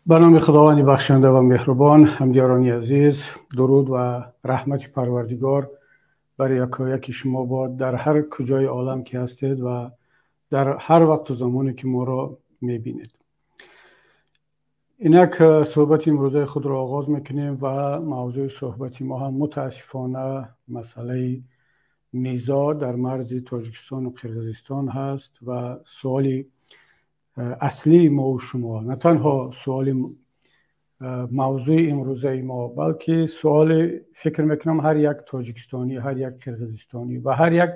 Ба номи Худованди бахшанда ва меҳрубон. Ҳамдиёрони азиз, дуруд ва раҳмати Парвардигор бар якояки шумо бод дар ҳар куҷои олам ки ҳастед ва дар ҳар вақту замоне ки моро мебинед. Инак суҳбати имрӯзаи худро оғоз мекунем ва мавзӯи суҳбати мо ҳам мутаассифона масъалаи низоъ дар марзи Тоҷикистону Қирғизистон ҳаст ва суоли аслии мову шумо, на танҳо суоли мавзӯи имрӯзаи мо, балки суоли, фикр мекунам, ҳар як тоҷикистонӣ, ҳар як қирғизистонӣ ва ҳар як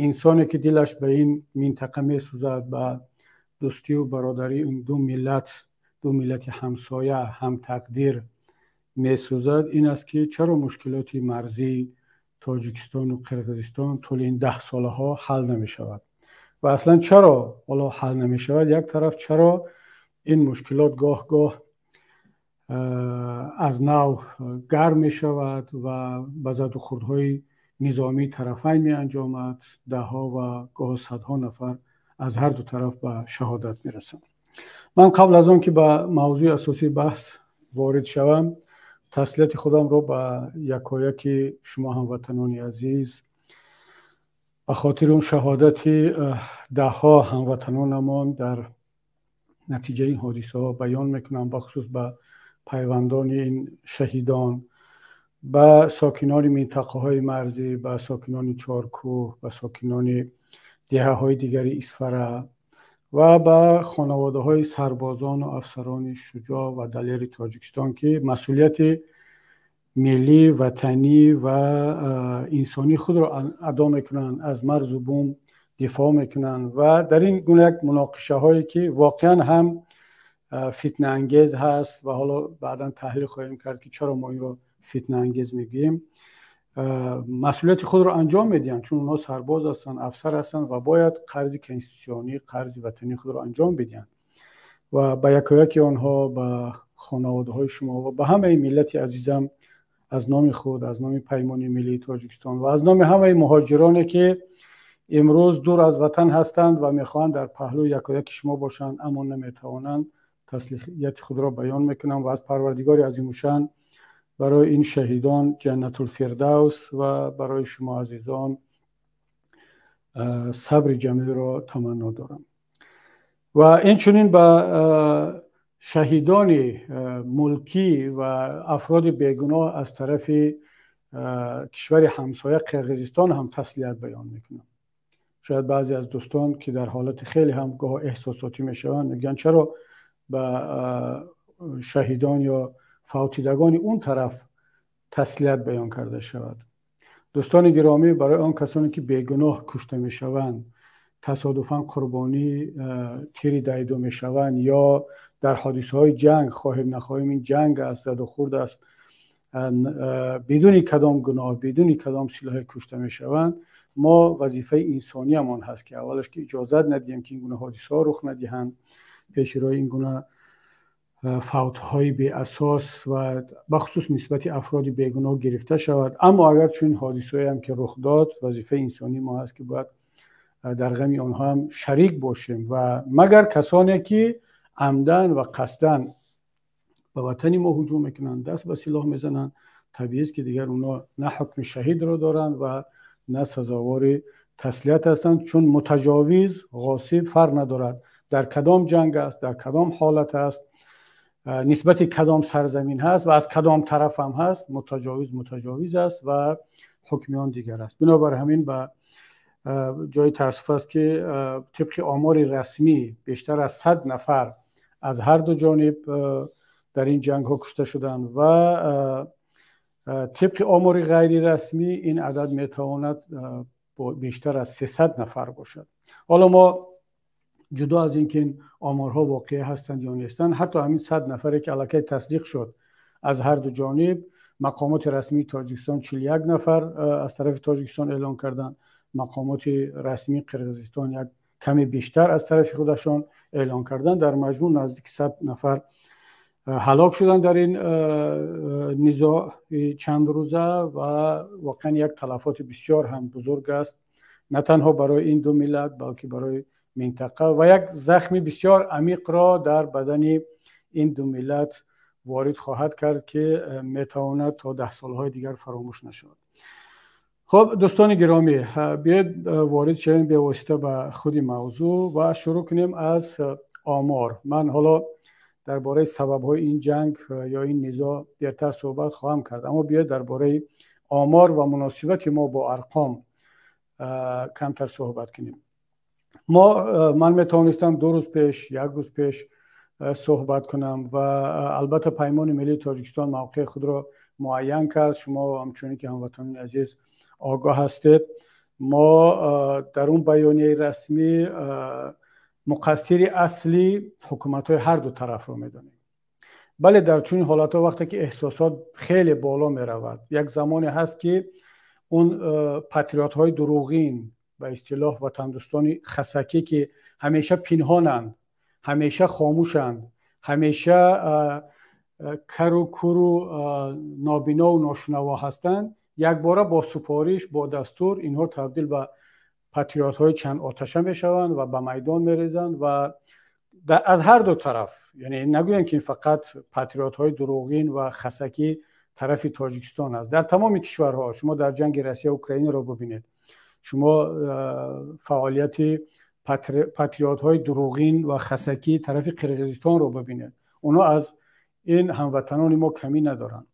инсоне ки дилаш ба ин минтақа месӯзад, ба дӯстию бародарии ин ду миллат, ду миллати ҳамсоя, ҳамтақдир месӯзад, ин аст ки чаро мушкилоти марзии Тоҷикистону Қирғизистон тӯли ин 10 солаҳо ҳал намешавад ва аслан чаро ҳоло ҳал намешавад як тараф, чаро ин мушкилот гоҳ-гоҳ аз нав гарм мешавад ва ба задухӯрдҳои низомии тарафайн меанҷомад, даҳҳо ва гоҳо садҳо нафар аз ҳар ду тараф ба шаҳодат мерасанд. Ман қабл аз он ки ба мавзӯи асосии баҳс ворид шавам, таслияти худамро ба якояки шумо ҳамватанони азиз ба хотири он шаҳодати даҳҳо ҳамватанонамон дар натиҷаи ин ҳодисаҳо баён мекунам, бахусус ба пайвандони ин шаҳидон, ба сокинони минтақаҳои марзӣ, ба сокинони Чоркӯҳ, ба сокинони деҳаҳои дигари Исфара ва ба хонаводаҳои сарбозону афсарони шуҷоъ ва далери Тоҷикистон, ки масъулияти миллӣ, ватанӣ ва инсонии худро адо мекунанд, аз марзу бум дифоъ мекунанд ва дар ин гуна як муноқишаҳое ки воқеан ҳам фитнаангез ҳаст ва ҳоло баъдан таҳлил хоҳем кард ки чаро мо инро фитнаангез мегӯем, масъулияти худро анҷом медиҳанд, чун онҳо сарбоз ҳастанд, афсар ҳастанд ва бояд қарзи конститутсионӣ, қарзи ватании худро анҷом бидиҳанд. Ва ба якояки онҳо, ба хонаводаҳои шумо ва ба ҳамаи миллати азизам аз номи худ, аз номи Паймони миллии Тоҷикистон ва аз номи ҳамаи муҳоҷироне ки имрӯз дур аз ватан ҳастанд ва мехоҳанд дар паҳлӯи якояки шумо бошанд, аммо наметавонанд, таслияти худро баён мекунам ва аз Парвардигори азимушан барои ин шаҳидон Ҷаннатулфирдавс ва барои шумо азизон сабри ҷамилро таманно дорам. Ва инчунин ба шаҳидони мулкӣ ва афроди бегуноҳ аз тарафи кишвари ҳамсоя Қирғизистон ҳам таслият баён мекунам. Шояд баъзе аз дӯстон ки дар ҳолати хеле ҳам гоҳ эҳсосотӣ мешаванд, мегӯянд чаро ба шаҳидон ё фавтидагони он тараф таслият баён карда шавад. Дӯстони гиромӣ, барои он касоне ки бегуноҳ кушта мешаванд, тасодуфан қурбонии тири дайдо мешаванд ё дар ҳодисаҳои ҷанг, хоҳем нахоҳем ин ҷанг аст, задухӯрд аст, бидуни кадом гуноҳ, бидуни кадом силоҳе кушта мешаванд, мо вазифаи инсониамон ҳаст ки аввалаш ки иҷозат надиҳем ки ин гуна ҳодисаҳо рух надиҳанд, пеши роҳи ин гуна фавтҳои беасос ва бахусус нисбати афроди бегуноҳ гирифта шавад. Аммо агар чунин ҳодисаҳое ҳам ки рух дод, вазифаи инсонии мо ҳаст ки бояд дар ғами онҳо ҳам шарик бошем ва магар касоне ки амдан ва қасдан ба ватани мо ҳуҷум мекунанд, даст ба силоҳ мезананд, табиист ки дигар онҳо на ҳукми шаҳидро доранд ва на сазовори таслият ҳастанд, чун мутаҷовиз, ғосиб фарқ надорад дар кадом ҷанг аст, дар кадом ҳолат аст, нисбати кадом сарзамин ҳаст ва аз кадом тараф ҳам ҳаст, мутаҷовиз мутаҷовиз аст ва ҳукми он дигар аст. Бинобар ҳамин ба ҷои таассуф аст ки тибқи омори расмӣ бештар аз 100 нафар аз ҳар ду ҷониб дар ин ҷангҳо кушта шуданд ва тибқи омори ғайрирасмӣ ин адад метавонад бештар аз 300 нафар бошад. Ҳоло мо ҷудо аз ин ки ин оморҳо воқеӣ ҳастанд ё нестанд, ҳатто ҳамин 100 нафаре ки аллакай тасдиқ шуд аз ҳар ду ҷониб, мақомоти расмии Тоҷикистон 41 нафар аз тарафи Тоҷикистон эълон карданд, мақомоти расмии Қирғизистон як каме бештар аз тарафи худашон эълон карданд. Дар маҷмӯъ наздики 100 нафар ҳалок шуданд дар ин низои чанд рӯза ва воқеан як талафоти бисёр ҳам бузург аст, на танҳо барои ин ду миллат, балки барои минтақа ва як захми бисёр амиқро дар бадани ин ду миллат ворид хоҳад кард, ки метавонад то 10 солҳои дигар фаромӯш нашавад. Хуб, дӯстони гиромӣ, биёед ворид шавем бевосита ба худи мавзӯъ ва шурӯъ кунем аз омор. Ман ҳоло дар бораи сабабҳои ин ҷанг ё ин низоъ дертар суҳбат хоҳам кард, аммо биёед дар бораи омор ва муносибати мо бо арқом камтар суҳбат кунем. Ман метавонистам 2 рӯз пеш, 1 рӯз пеш суҳбат кунам ва албатта Паймони Миллии Тоҷикистон мавқеи худро муайян кард. Шумо ҳамчунин ки ҳамватанони азиз огоҳ ҳастед, мо дар он баёнияи расмӣ муқассири аслӣ ҳукуматҳои ҳар ду тарафро медонем. Бале, дар чунин ҳолатҳо вақте ки эҳсосот хеле боло меравад, як замоне ҳаст ки он патриотҳои дурӯғин, ба истилоҳ ватандӯстони хасакӣ, ки ҳамеша пинҳонанд, ҳамеша хомӯшанд, ҳамеша кару куру нобинову ношунаво ҳастанд, якбора бо супориш, бо дастур инҳо табдил ба патриотҳои чанд оташа мешаванд ва ба майдон мерезанд ва аз ҳар ду тараф. Яъне нагӯем ки фақат патриотҳои дурӯғин ва хасакӣ тарафи Тоҷикистон аст. Дар тамоми кишварҳо, шумо дар ҷанги Россия Украинаро бубинед, шумо фаъолияти патриотҳои дурӯғин ва хасакӣ тарафи Қирғизистонро бубинед, онҳо аз ин ҳамватанони мо камӣ надоранд.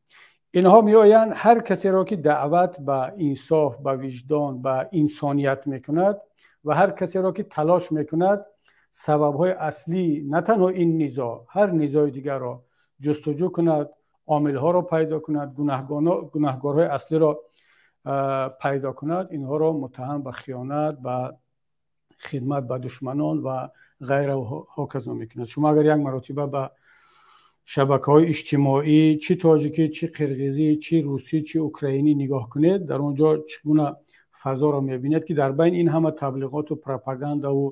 Инҳо меоянд ҳар касеро ки даъват ба инсоф, ба виҷдон, ба инсоният мекунад ва ҳар касеро ки талош мекунад сабабҳои аслӣ на танҳо ин низоъ, ҳар низои дигарро ҷустуҷӯ кунад, омилҳоро пайдо кунад, гунаҳгорҳои аслиро пайдо кунад, инҳоро муттаҳам ба хиёнат, ба хидмат ба душманон ва ғайра ҳоказо мекунад. Шумо агар як маротиба ба шабакаҳои иҷтимоӣ, чӣ тоҷикӣ, чӣ қирғизӣ, чӣ русӣ, чӣ украинӣ нигоҳ кунед, дар он ҷо чӣ гуна фазоро мебинед, ки дар байни ин ҳама таблиғоту пропагандаву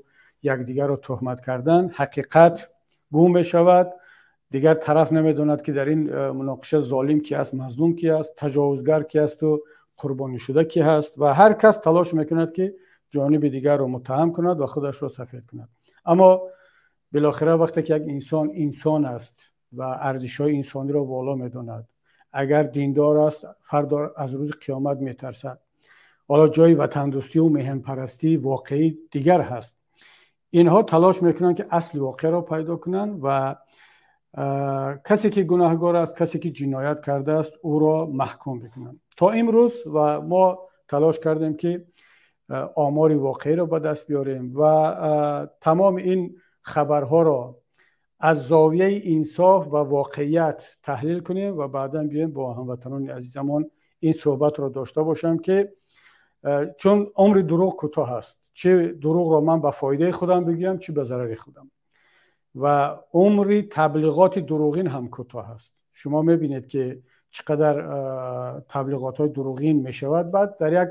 якдигарро туҳмат кардан ҳақиқат гум мешавад. Дигар тараф намедонад, ки дар ин муноқиша золим ки аст, мазлум ки аст, таҷовузгар ки асту қурбонишуда ки ҳаст, ва ҳар кас талош мекунад, ки ҷониби дигарро муттаҳам кунад ва худашро сафед кунад. Аммо билохира вақте ки як инсон инсон аст ва арзишҳои инсониро воло медонад, агар диндор аст, фардо аз рӯзи қиёмат метарсад. Ҳоло ҷои ватандӯстию меҳанпарастии воқеӣ дигар ҳаст. Инҳо талош мекунанд, ки асли воқеаро пайдо кунанд ва касе ки гунаҳгор аст, касе ки ҷиноят кардааст, ӯро маҳкум бикунанд. То имрӯз ва мо талош кардем, ки омори воқеиро ба даст биёрем ва тамоми ин хабарҳоро аз зовияи инсоф ва воқеият таҳлил кунем ва баъдан биёем бо ҳамватанони азизамон ин суҳбатро дошта бошам, ки чун умри дурӯғ кӯтоҳ аст, чӣ дурӯғро ман ба фоидаи худам бигӯям, чӣ ба зарари худам, ва умри таблиғоти дурӯғин ҳам кӯтоҳ аст. Шумо мебинед, ки чӣ қадар таблиғотҳои дурӯғин мешавад, баъд дар як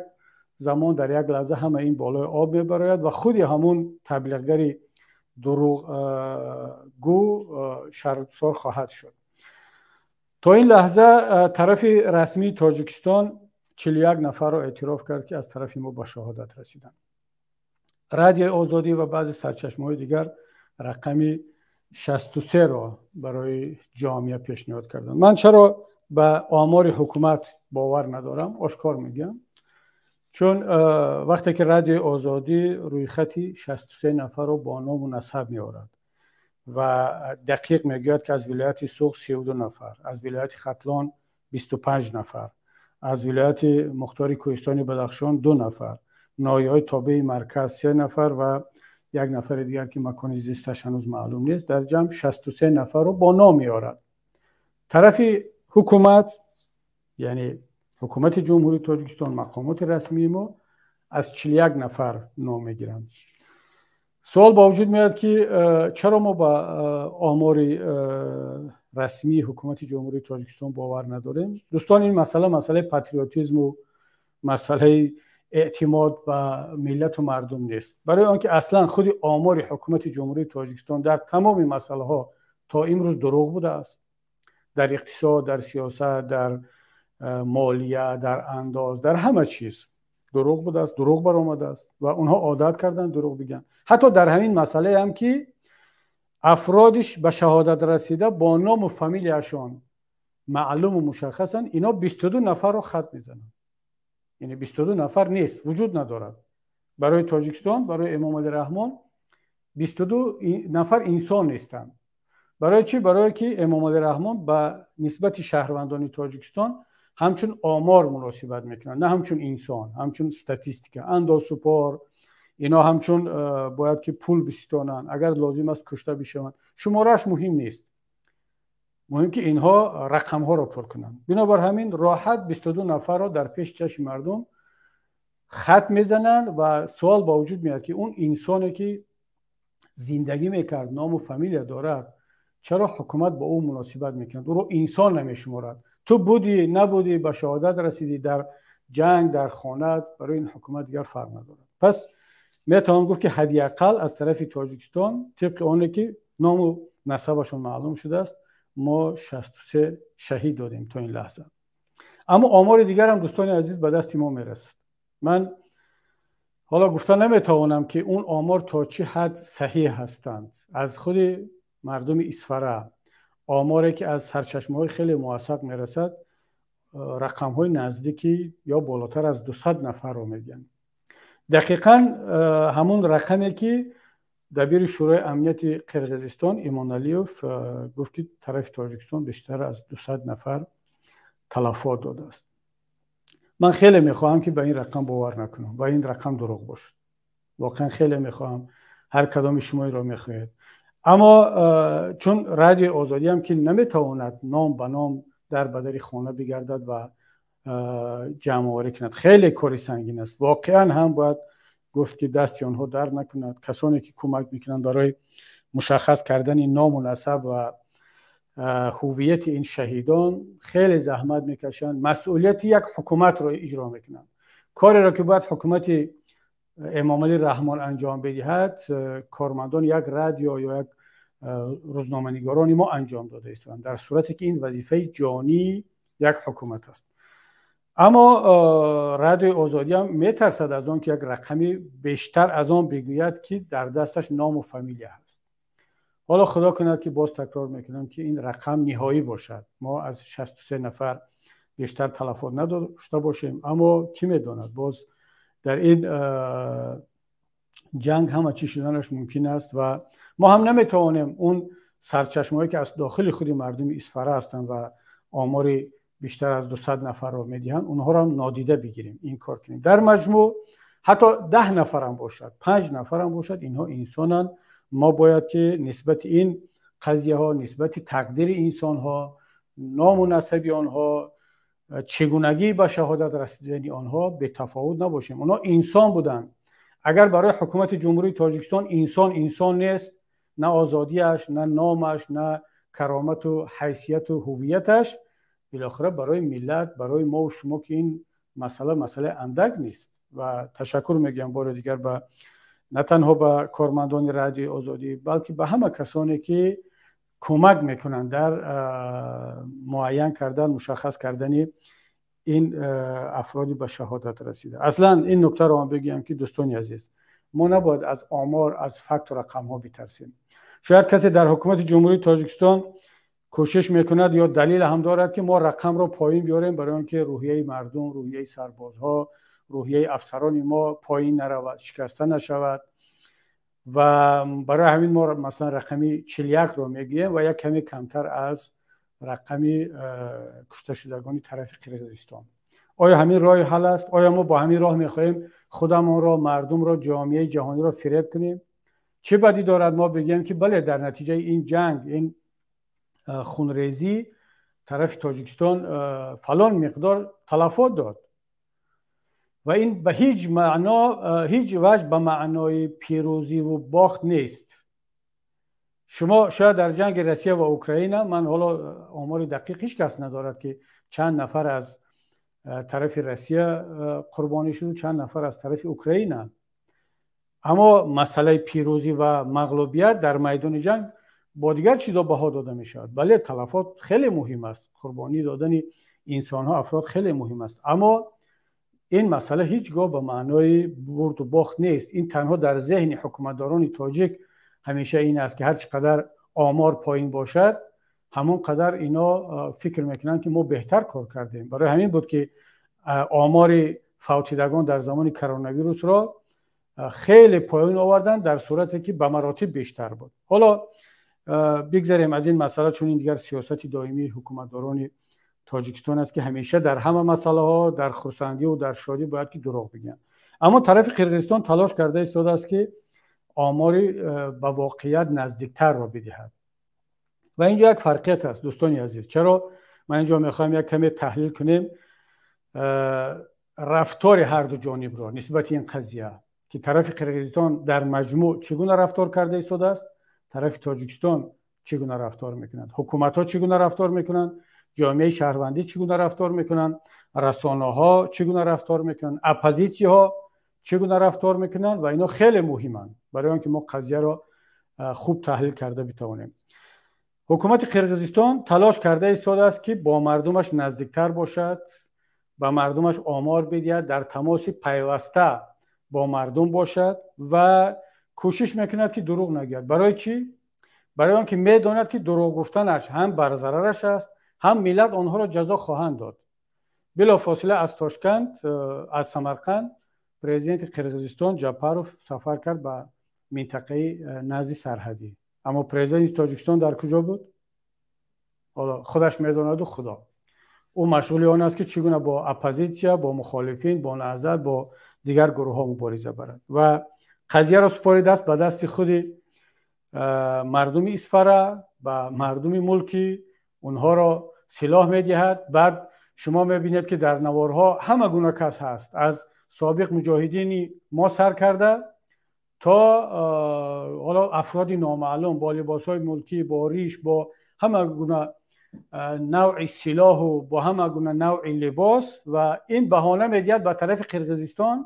замон, дар як лаҳза ҳама ин болои об мебарояд ва худи ҳамун таблиғгари дурӯғгӯ шармсор хоҳад шуд. То ин лаҳза тарафи расмии Тоҷикистон 41 нафарро эътироф кард, ки аз тарафи мо ба шаҳодат расиданд. Радиои Озодӣ ва баъзе сарчашмаҳои дигар рақами 63-ро барои ҷомеа пешниҳод карданд. Ман чаро ба омори ҳукумат бовар надорам, ошкор мегӯям, чун вақте ки Радиои Озодӣ рӯйхати 63 нафарро бо ному насаб меорад ва дақиқ мегӯяд, ки аз вилояти Суғд 32 нафар, аз вилояти Хатлон 25 нафар, аз вилояти Мухтори Кӯҳистони Бадахшон 2 нафар, ноҳияҳои тобеи марказ 3 нафар ва як нафари дигар, ки макони зисташ ҳанӯз маълум нест, дар ҷамъ 63 нафарро бо ном меорад. Тарафи ҳукумат, яъне ҳукумати Ҷумҳурии Тоҷикистон, мақомоти расмии мо аз 41 нафар ном мегиранд. Суол ба вуҷуд меояд, ки чаро мо ба омори расмии ҳукумати Ҷумҳурии Тоҷикистон бовар надорем. Дӯстон, ин масъала масъалаи патриотизму масъалаи эътимод ба миллату мардум нест, барои он ки аслан худи омори ҳукумати Ҷумҳурии Тоҷикистон дар тамоми масъалаҳо то имрӯз дурӯғ будааст. Дар иқтисод, дар сиёсат, дар молия, дар андоз, дар ҳама чиз дурӯғ будааст, дурӯғ баромадааст ва онҳо одат карданд дурӯғ бигӯянд. Ҳатто дар ҳамин масъалае ҳам, ки Афродиш ба шаҳодат расида бо ному фамилияшон маълуму мушаххасанд, ино 22 нафарро хат мезананд. Яъне 22 нафар нест, вуҷуд надорад. Барои Тоҷикистон, барои Эмомалӣ Раҳмон 22 нафар инсон нестанд. Барои чӣ? Барое ки Эмомалӣ Раҳмон ба нисбати шаҳрвандони Тоҷикистон ҳамчун омор муносибат мекунад, на ҳамчун инсон, ҳамчун статистика, андозсупор. Ино ҳамчун бояд ки пул биситонанд, агар лозим аст кушта бишаванд, шуморааш муҳим нест, муҳим ки инҳо рақамҳоро пур кунанд. Бинобар ҳамин роҳат 22 нафарро дар пеши чашми мардум хат мезананд ва суол ба вуҷуд меояд, ки он инсоне ки зиндагӣ мекард, ному фамилия дорад, чаро ҳукумат бо ӯ муносибат мекунад, ӯро инсон намешуморад? Ту будӣ, набудӣ, ба шаҳодат расидӣ дар ҷанг, дар хона, барои ин ҳукумат дигар фарқ надорад. Пас метавон гуфт, ки ҳадди ақал аз тарафи Тоҷикистон, тибқи оне ки ному насабашон маълум шудааст, мо 63 шаҳид додем то ин лаҳза. Аммо омори дигарам, дӯстони азиз, ба дасти мо мерасад. Ман ҳоло гуфта наметавонам, ки он омор то чӣ ҳад саҳиҳ ҳастанд. Аз худи мардуми Исфара оморе ки аз сарчашмаҳои хеле мувассақ мерасад, рақамҳои наздики ё болотар аз 200 нафарро мегӯянд. Дақиқан ҳамун рақаме ки дабири Шӯрои амнияти Қирғизистон Имоналиев гуфт, ки тарафи Тоҷикистон бештар аз 200 нафар талафот додааст. Ман хеле мехоҳам, ки ба ин рақам бовар накунам ва ин рақам дурӯғ бошад. Воқеан хеле мехоҳам, ҳар кадоми шумо инро мехоҳед. Аммо чун Радиои Озодиам ки наметавонад ном ба ном дар ба дари хона бигардад ва ҷамъоварӣ кунад, хеле кори сангин аст. Воқеан ҳам бояд гуфт, ки дасти онҳо дард накунад, касоне ки кӯмак мекунанд барои мушаххас кардани ному насаб ва ҳуввияти ин шаҳидон, хеле заҳмат мекашанд, масъулияти як ҳукуматро иҷро мекунанд. Кореро ки бояд ҳукумати Эмомалӣ Раҳмон анҷом бидиҳад, кормандони як радио ё як рӯзноманигорони мо анҷом дода истоданд, дар сурате ки ин вазифаи ҷонии як ҳукумат аст. Аммо Радиои Озодиам метарсад аз он ки як рақами бештар аз он бигӯяд, ки дар дасташ ному фамилия ҳаст. Ҳоло худо кунад, ки боз такрор мекунам, ки ин рақам ниҳоӣ бошад, мо аз 63 нафар бештар талафот надошта бошем. Аммо кӣ медонад, боз дар ин ҷанг ҳама чӣ шуданаш мумкин аст ва мо ҳам наметавонем он сарчашмаҳое ки аз дохили худи мардуми Исфара ҳастанд ва омори бештар аз 200 нафарро медиҳанд, онҳоро ҳам нодида бигирем, инкор кунем. Дар маҷмӯъ ҳатто 10 нафарам бошад, 5 нафарам бошад, инҳо инсонанд. Мо бояд ки нисбати ин қазияҳо, нисбати тақдири инсонҳо, ному насаби онҳо, чигунагӣ ба шаҳодат расидани онҳо бетафовут набошем. Онҳо инсон буданд. Агар барои ҳукумати Ҷумҳурии Тоҷикистон инсон инсон нест, на озодиаш, на номаш, на каромату ҳайсияту ҳувияташ, билохира барои миллат, барои мо шумо ки ин масъала масъалаи андак нест. Ва ташаккур мегӯям бори дигар ба на танҳо ба кормандони Радиои Озодӣ, балки ба ҳама касоне ки кӯмак мекунанд дар муайян кардан, мушаххас кардани ин афроди ба шаҳодат расида. Аслан ин нуктаро ҳам бигӯям, ки дӯстони азиз, мо набояд аз омор, аз факту рақамҳо битарсем. Шояд касе дар ҳукумати Ҷумҳурии Тоҷикистон кӯшиш мекунад ё далел ҳам дорад, ки мо рақамро поин биёрем, барои он ки рӯҳияи мардум, рӯҳияи сарбозҳо, рӯҳияи афсарони мо поин наравад, шикаста нашавад. Ва барои ҳамин мо масалан рақами 41-ро мегӯем ва як каме камтар аз рақами кушташудагони тарафи Қирғизистон. Оё ҳамин роҳи ҳал аст? Оё мо бо ҳамин роҳ мехоҳем худамонро, мардумро, ҷомеаи ҷаҳониро фиреб кунем? Чӣ бадӣ дорад мо бигӯем, ки бале, дар натиҷаи ин ҷанг, ин хунрезӣ тарафи Тоҷикистон фалон миқдор талафот дод ва ин ба ҳеҷ маъно, ҳеҷ ваҷҳ ба маънои пирӯзиву бохт нест. Шумо шояд дар ҷанги Россия ва Украина, ман ҳоло омори дақиқ ҳеҷ кас надорад, ки чанд нафар аз тарафи Россия қурбонӣ шуду чанд нафар аз тарафи Украина, аммо масъалаи пирӯзӣ ва мағлубият дар майдони ҷанг бо дигар чизо баҳо дода мешавад. Бале, талафот хеле муҳим аст, қурбонӣ додани инсонҳо, афрод хеле муҳим аст, аммо ин масъала ҳеҷ гоҳ ба маънои бурду бохт нест. Ин танҳо дар зеҳни ҳукуматдорони тоҷик ҳамеша ин аст, ки ҳар чӣ қадар омор поин бошад, ҳамон қадар ино фикр мекунанд, ки мо беҳтар кор кардем. Барои ҳамин буд, ки омори фавтидагон дар замони коронавирусро хеле поён оварданд, дар сурате ки ба маротиб бештар буд. Ҳоло бигзарем аз ин масъала, чун ин дигар сиёсати доимии ҳукуматдорони Тоҷикистон аст, ки ҳамеша дар ҳама масъалаҳо, дар хурсандиву дар шодӣ бояд ки дурӯғ бигӯянд. Аммо тарафи Қирғизистон талош карда истодааст, ки омори ба воқеият наздиктарро бидиҳад. Ва инҷо як фарқият аст, дӯстони азиз. Чаро ман инҷо мехоҳам як каме таҳлил кунем рафтори ҳарду ҷонибро нисбати ин қазия, ки тарафи Қирғизистон дар маҷмӯъ чӣ гуна рафтор карда истодааст, тарафи Тоҷикистон чӣ гуна рафтор мекунанд, ҳукуматҳо чӣ гуна рафтор мекунанд, ҷомеаи шаҳрвандӣ чӣ гуна рафтор мекунанд, расонаҳо чӣ гуна рафтор мекунанд, оппозитсияҳо чӣ гуна рафтор мекунанд. Ва ино хеле муҳиманд барои он ки мо қазияро хуб таҳлил карда битавонем. Ҳукумати Қирғизистон талош карда истодааст, ки бо мардумаш наздиктар бошад, ба мардумаш омор бидиҳад, дар тамоси пайваста бо мардум бошад ва кӯшиш мекунад, ки дурӯғ нагӯяд. Барои чӣ? Барои он ки медонад, ки дурӯғ гуфтанаш ҳам бар зарараш аст, ҳам миллат онҳоро ҷазо хоҳанд дод. Билофосила аз Тошканд, аз Самарқанд президенти Қирғизистон Ҷапаров сафар кард ба минтақаи назди сарҳадӣ. Аммо президенти Тоҷикистон дар куҷо буд? Ҳоло худаш медонаду Худо. Ӯ машғули он аст, ки чӣ гуна бо оппозитсия, бо мухолифин, бо Наҳзат, бо дигар гурӯҳҳо мубориза барад ва қазияро супоридааст ба дасти худи мардуми Исфара, ба мардуми мулкӣ. Онҳоро силоҳ медиҳад. Баъд шумо мебинед, ки дар наворҳо ҳама гуна кас ҳаст, аз собиқ муҷоҳидини мо сар карда то ҳоло афроди номаълум бо либосҳои мулкӣ, бо риш, бо ҳама гуна навъи силоҳу бо ҳама гуна навъи либос. Ва ин баҳона медиҳад ба тарафи Қирғизистон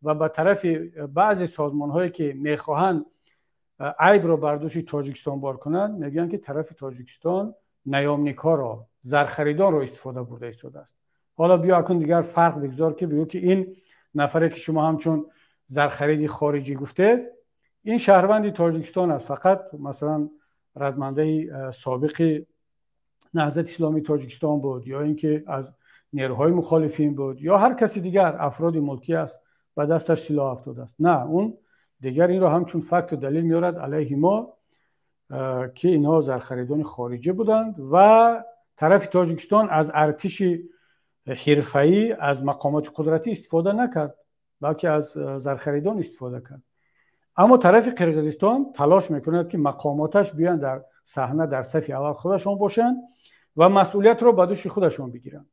ва ба тарафи баъзе созмонҳое, ки мехоҳанд айбро бар дӯши Тоҷикистон бор кунанд. Мегӯянд, ки тарафи Тоҷикистон наёмникҳоро, зархаридонро истифода бурда истодааст. Ҳоло биё акун дигар фарқ бигзор, ки бигӯ, ки ин нафаре, ки шумо ҳамчун зархариди хориҷӣ гуфтед, ин шаҳрванди Тоҷикистон аст, фақат масалан размандаи собиқи Наҳзати Исломии Тоҷикистон буд ё ин ки аз нерӯҳои мухолифин буд ё ҳар каси дигар, афроди мулкӣ аст, ба дасташ силоҳ афтодааст. На, он дигар инро ҳамчун факту далел меорад алайҳи мо, ки инҳо зархаридони хориҷӣ буданд. Ва тарафи Тоҷикистон аз артиши ҳирфаӣ, аз мақомоти қудратӣ истифода накард, балки аз зархаридон истифода кард. Аммо тарафи Қирғизистон талош мекунад, ки мақомоташ биёянд дар саҳна, дар сафи аввал худашон бошанд ва масъулиятро ба дӯши худашон бигиранд,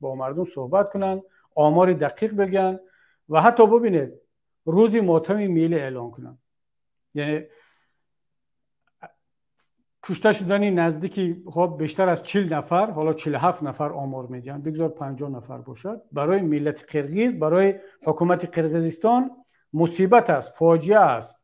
бо мардум суҳбат кунанд, омори дақиқ бигӯянд ва ҳатто бубинед, рӯзи мотами миллӣ эълон кунанд. Яъне кушта шудани наздики, хоб, бештар аз 40 нафар, ҳоло 47 нафар омор медиҳанд, бигзор 50 нафар бошад, барои миллати қирғиз, барои ҳукумати Қирғизистон мусибат аст, фоҷиа аст.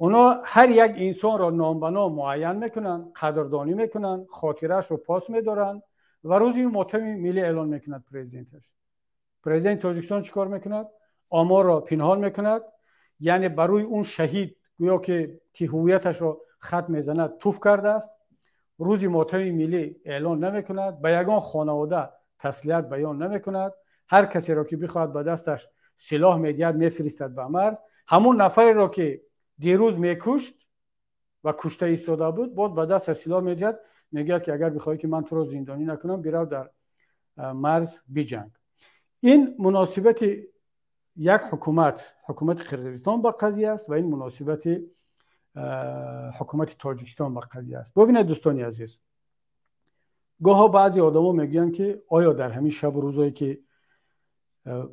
Онҳо ҳар як инсонро ном ба ном муайян мекунанд, қадрдонӣ мекунанд, хотираашро пос медоранд ва рӯзи мотами миллӣ эълон мекунад президенташ. Президенти Тоҷикистон чӣ кор мекунад? Оморро пинҳон мекунад, яъне ба рӯи он шаҳид гӯё ки ҳувияташро хат мезанад, туф кардааст. Рӯзи мотами миллӣ эълон намекунад, ба ягон хонавода таслият баён намекунад. Ҳар касеро ки бихоҳад, ба дасташ силоҳ медиҳад, мефиристад ба марз. Ҳамон нафареро, ки дирӯз мекушт ва кушта истода буд, боз ба дасташ силоҳ медиҳад, мегӯяд, ки агар бихоҳӣ, ки ман туро зиндонӣ накунам, бирав дар марз биҷанг. Ин муносибати як ҳукумат, ҳукумати Қирғизистон ба қазия аст ва ин муносибати ҳукумати Тоҷикистон ба қазия аст. Бубинед, дӯстони азиз, гоҳо баъзе одамо мегӯянд, ки оё дар ҳамин шабу рӯзое, ки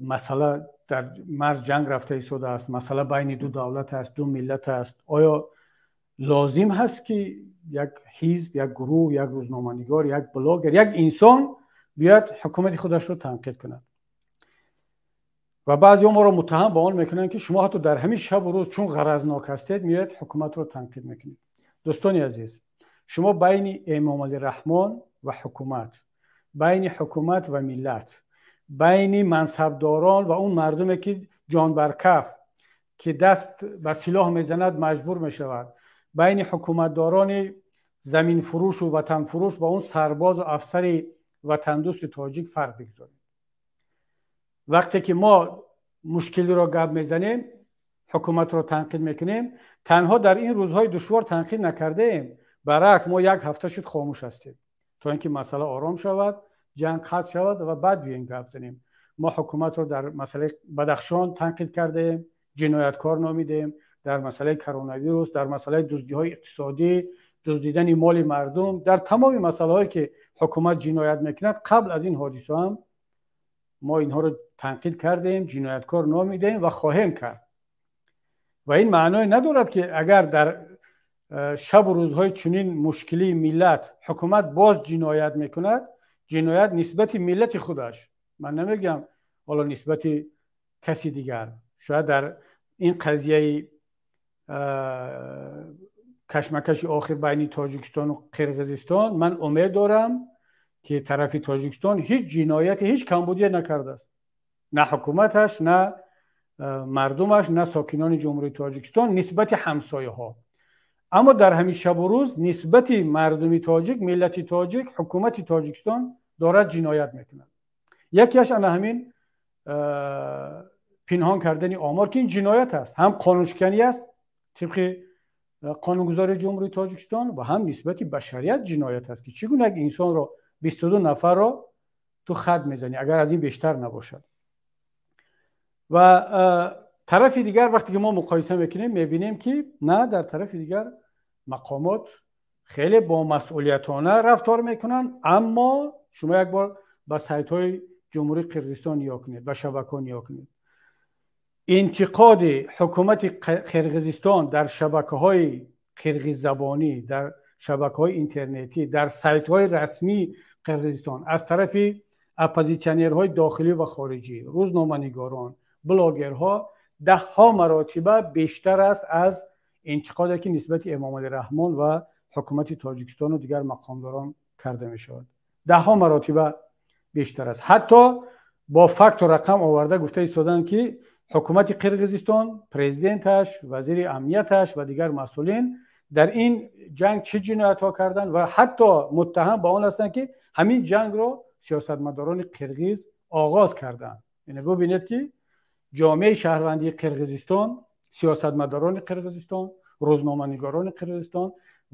масъала дар марз ҷанг рафта истодааст, масъала байни ду давлат аст, ду миллат аст, оё лозим ҳаст, ки як ҳизб, як гурӯҳ, як рӯзноманигор, як блогер, як инсон биёяд ҳукумати худашро танқид кунад? Ва баъзеҳо моро муттаҳам ба он мекунанд, ки шумо ҳатто дар ҳамин шабу рӯз, чун ғаразнок ҳастед, меояд ҳукуматро танқид мекунед. Дӯстони азиз, шумо байни Эмомалӣ Раҳмон ва ҳукумат, байни ҳукумат ва миллат, байни мансабдорон ва он мардуме, ки ҷонбаркаф ки даст ба силоҳ мезанад, маҷбур мешавад. Байни ҳукуматдорони заминфурӯшу ватанфурӯш ва он сарбозу афсари ватандӯсти тоҷик фарқ бигзорем. Вақте ки мо мушкилиро гап мезанем, ҳукуматро танқид мекунем, танҳо дар ин рӯзҳои душвор танқид накардаем. Баръакс, мо як ҳафта шуд хомӯш ҳастем, то ин ки масъала ором шавад, ҷанг қатъ шавад ва баъд биёем гап занем. Мо ҳукуматро дар масъалаи Бадахшон танқид кардаем, ҷинояткор номидаем, дар масъалаи коронавирус, дар масъалаи дуздиҳои иқтисодӣ, дуздидани моли мардум, дар тамоми масъалаҳое ки ҳукумат ҷиноят мекунад, қабл аз ин ҳодиса ҳам мо инҳоро танқид кардаем, ҷинояткор номидаем ва хоҳем кард. Ва ин маъное надорад, ки агар дар шабу рӯзҳои чунин мушкилии миллат ҳукумат боз ҷиноят мекунад, ҷиноят нисбати миллати худаш, ман намегӯям ҳоло нисбати каси дигар, шояд дар ин қазияи кашмакаши охир байни Тоҷикистону Қирғизистон ман умед дорам, ки тарафи Тоҷикистон ҳеҷ ҷинояте, ҳеҷ камбудие накардааст, на ҳукуматаш, на мардумаш, на сокинони Ҷумҳурии Тоҷикистон нисбати ҳамсояҳо. Аммо дар ҳамин шабу рӯз нисбати мардуми тоҷик, миллати тоҷик, ҳукумати Тоҷикистон дорад ҷиноят мекунад. Якеаш ана ҳамин пинҳон кардани омор, ки ин ҷиноят аст, ҳам қонуншиканӣ аст тибқи қонунгузории Ҷумҳурии Тоҷикистон ва ҳам нисбати башарият ҷиноят аст, ки чӣ гуна як инсонро, 22 нафарро ту хат мезанӣ, агар аз ин бештар набошад. Ва тарафи дигар, вақте ки мо муқоиса мекунем, мебинем, ки на, дар тарафи дигар мақомот хеле бо масъулиятона рафтор мекунанд. Аммо шумо як бор ба сайтҳои Ҷумҳурии Қирғизистон нигоҳ кунед, ба шабакаҳо нигоҳ кунед. Интиқоди ҳукумати Қирғизистон дар шабакаҳои қирғиззабонӣ, дар шабакаҳои интернетӣ, дар сайтҳои расмии Қирғизистон аз тарафи оппозитсионерҳои дохилӣ ва хориҷӣ, рӯзноманигорон, блогерҳо даҳҳо маротиба бештар аст аз интиқоде, ки нисбати Эмомалӣ Раҳмон ва ҳукумати Тоҷикистону дигар мақомдорон карда мешавад. Даҳҳо маротиба бештар аст. Ҳатто бо факту рақам оварда гуфта истоданд, ки ҳукумати Қирғизистон, президенташ, вазири амнияташ ва дигар масъулин дар ин ҷанг чӣ ҷиноятҳо карданд ва ҳатто муттаҳам ба он ҳастанд, ки ҳамин ҷангро сиёсатмадорони қирғиз оғоз карданд. Яъне бубинед, ки ҷомеаи шаҳрвандии Қирғизистон, сиёсатмадорони Қирғизистон, рӯзноманигорони Қирғизистон,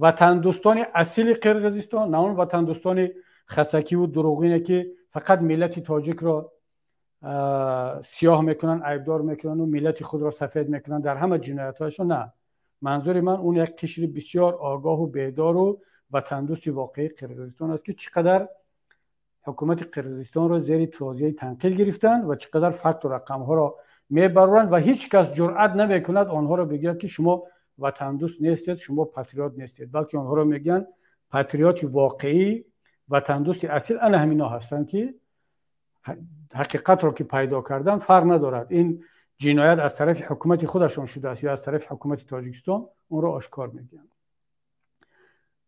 ватандӯстони асили Қирғизистон, на он ватандӯстони хасакиву дурӯғине, ки фақат миллати тоҷикро сиёҳ мекунанд, айбдор мекунанду миллати худро сафед мекунанд дар ҳама ҷиноятҳояшон. На, манзури ман он як қишри бисёр огоҳу бедору ватандӯсти воқеии Қирғизистон аст, ки чӣ қадар ҳукумати Қирғизистонро зери тозияи танқид гирифтанд ва чӣ қадар факту рақамҳоро мебароранд ва ҳеҷ кас ҷуръат намекунад онҳоро бигӯяд, ки шумо ватандӯст нестед, шумо патриот нестед, балки онҳоро мегӯянд патриоти воқеӣ, ватандӯсти асил ана ҳамино ҳастанд, ки ҳақиқатро ки пайдо кардан, фарқ надорад, ин ҷиноят аз тарафи ҳукумати худашон шудааст ё аз тарафи ҳукумати Тоҷикистон, онро ошкор мегӯянд.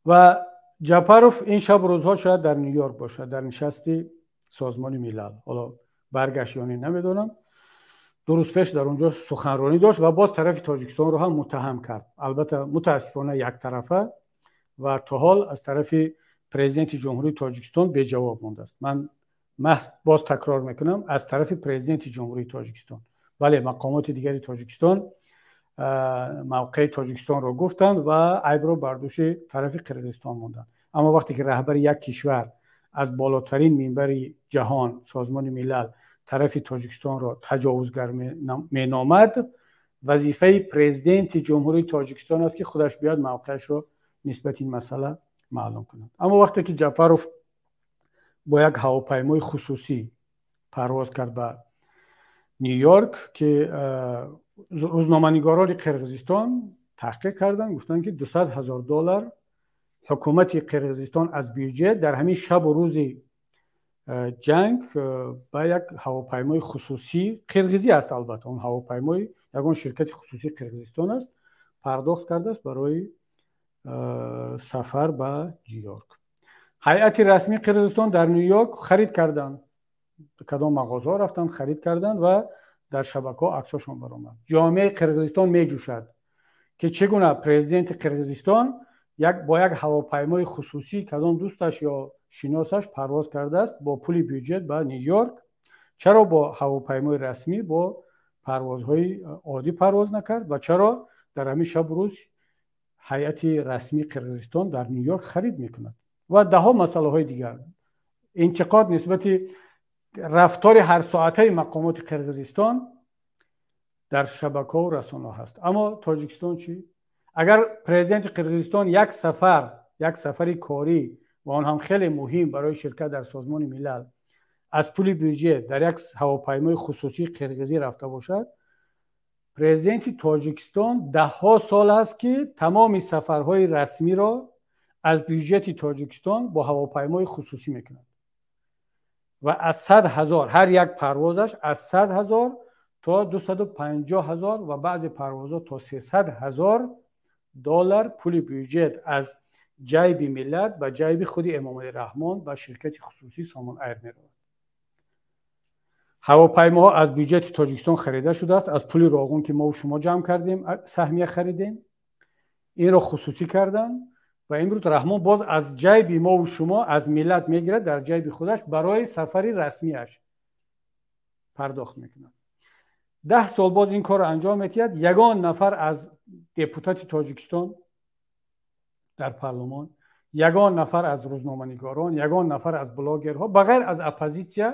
Ва Ҷапаров ин шабу рӯзҳо шояд дар Ню-Йорк бошад, дар нишасти Созмони Милал. Ҳоло баргашт ё не, намедонам. 2 рӯз пеш дар он ҷо суханронӣ дошт ва боз тарафи Тоҷикистонро ҳам муттаҳам кард, албатта, мутаассифона, яктарафа ва то ҳол аз тарафи президенти Ҷумҳурии Тоҷикистон беҷавоб мондааст. Ман маҳз боз такрор мекунам: аз тарафи президенти Ҷумҳурии Тоҷикистон. Бале, мақомоти дигари Тоҷикистон мавқеи Тоҷикистонро гуфтанд ва айбро бар дӯши тарафи Қирғизистон монданд. Аммо вақте ки раҳбари як кишвар аз болотарин минбари ҷаҳон, Созмони Милал, тарафи Тоҷикистонро таҷовузгар меномад, вазифаи президенти Ҷумҳурии Тоҷикистон аст, ки худаш биёд, мавқеашро нисбати ин масъала маълум кунад. Аммо вақте ки Ҷапаров бо як ҳавопаймои хусусӣ парвоз кард ба Ню-Йорк, ки рӯзноманигорони Қирғизистон таҳқиқ карданд, гуфтанд, ки 200 000 доллар ҳукумати Қирғизистон аз бюҷет дар ҳамин шабу рӯзи ҷанг ба як ҳавопаймои хусусӣ, қирғизӣ аст албатта, он ҳавопаймои ягон ширкати хусусии Қирғизистон аст, пардохт кардааст барои сафар ба Ню-Йорк. Ҳайати расмии Қирғизистон дар Ню-Йорк харид карданд, кадом мағозаҳо рафтанд, харид карданд ва Дар шабакаҳо аксҳошон баромад. Ҷомеаи Қирғизистон меҷӯшад, ки чӣ гуна президенти Қирғизистон бо як ҳавопаймои хусусӣ кадом дӯсташ ё шиносаш парвоз кардааст бо пули бюҷет ба Ню Йорк. Чаро бо ҳавопаймои расмӣ, бо парвозҳои оддӣ парвоз накард ва чаро дар ҳамин шабу рӯз ҳайати расмии Қирғизистон дар Ню Йорк харид мекунад ва даҳҳо масъалаҳои дигар. Интиқод нисбати рафтори ҳарсоатаи мақомоти Қирғизистон дар шабакаҳо расонаҳо ҳаст. Аммо Тоҷикистон чӣ? Агар президенти Қирғизистон як сафар, як сафари корӣ ва он ҳам хеле муҳим барои ширкат дар Созмони Милал, аз пули бюҷет дар як ҳавопаймои хусусии қирғизӣ рафта бошад, президенти Тоҷикистон даҳҳо сол аст, ки тамоми сафарҳои расмиро аз бюҷети Тоҷикистон бо ҳавопаймои хусусӣ мекунад ва аз 100 000 ҳар як парвозаш аз 100 000 то 250 000 ва баъзе парвозҳо то 300 000 доллар пули бюҷет аз ҷайби миллат ба ҷайби худи Эмомалӣ Раҳмон, ба ширкати хусусӣ Сомон Айр меравад. Ҳавопаймоҳо аз бюҷети Тоҷикистон харида шудааст, аз пули роғун, ки мо шумо ҷамъ кардем, саҳмия харидем, инро хусусӣ карданд ва имрӯз Раҳмон боз аз ҷайби мову шумо, аз миллат мегирад, дар ҷайби худаш барои сафари расмиаш пардохт мекунад. 10 сол боз ин корро анҷом медиҳад. Ягон нафар аз депутати Тоҷикистон дар парлумон, ягон нафар аз рӯзноманигорон, ягон нафар аз блогерҳо, ба ғайр аз оппозитсия,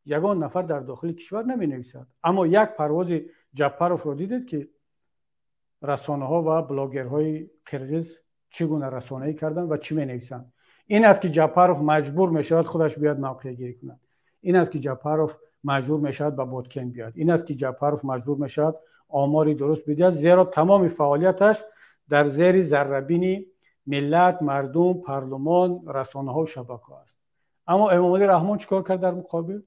ягон нафар дар дохили кишвар наменависад. Аммо як парвози Ҷапаровро дидед, ки расонаҳо ва блогерҳои қирғиз чӣ гуна расонаӣ карданд ва чӣ менависанд. Ин аст, ки Ҷапаров маҷбур мешавад худаш биёяд мавқеъгирӣ кунад. Ин аст, ки Ҷапаров маҷбур мешавад ба Боткен биёяд. Ин аст, ки Ҷапаров маҷбур мешавад омори дуруст бидиҳад, зеро тамоми фаъолияташ дар зери заррабини миллат, мардум, парлумон, расонаҳо, шабакаҳо аст. Аммо Эмомалӣ Раҳмон чӣ кор кард дар муқобил?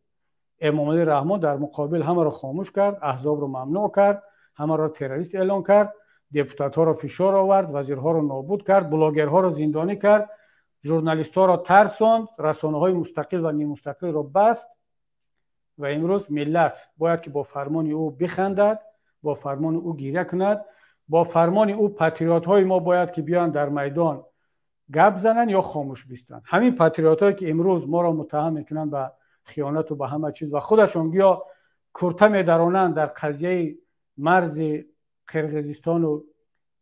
Эмомалӣ Раҳмон дар муқобил ҳамаро хомӯш кард, аҳзобро мамнӯъ кард, ҳамаро террорист эълон кард, депутатҳоро фишор овард, вазирҳоро нобуд кард, блогерҳоро зиндонӣ кард, журналистҳоро тарсонд, расонаҳои мустақил ва нимустақилро баст. Ва имрӯз миллат бояд ки бо фармони ӯ бихандад, бо фармони ӯ гиря кунад, бо фармони ӯ патриотҳои мо бояд ки биёянд, дар майдон гап зананд ё хомӯш бистанд. Ҳамин патриотҳое, ки имрӯз моро муттаҳам мекунанд ба хиёнату ба ҳама чиз ва худашон гӯё курта медаронанд дар қазияи марзи Қирғизистону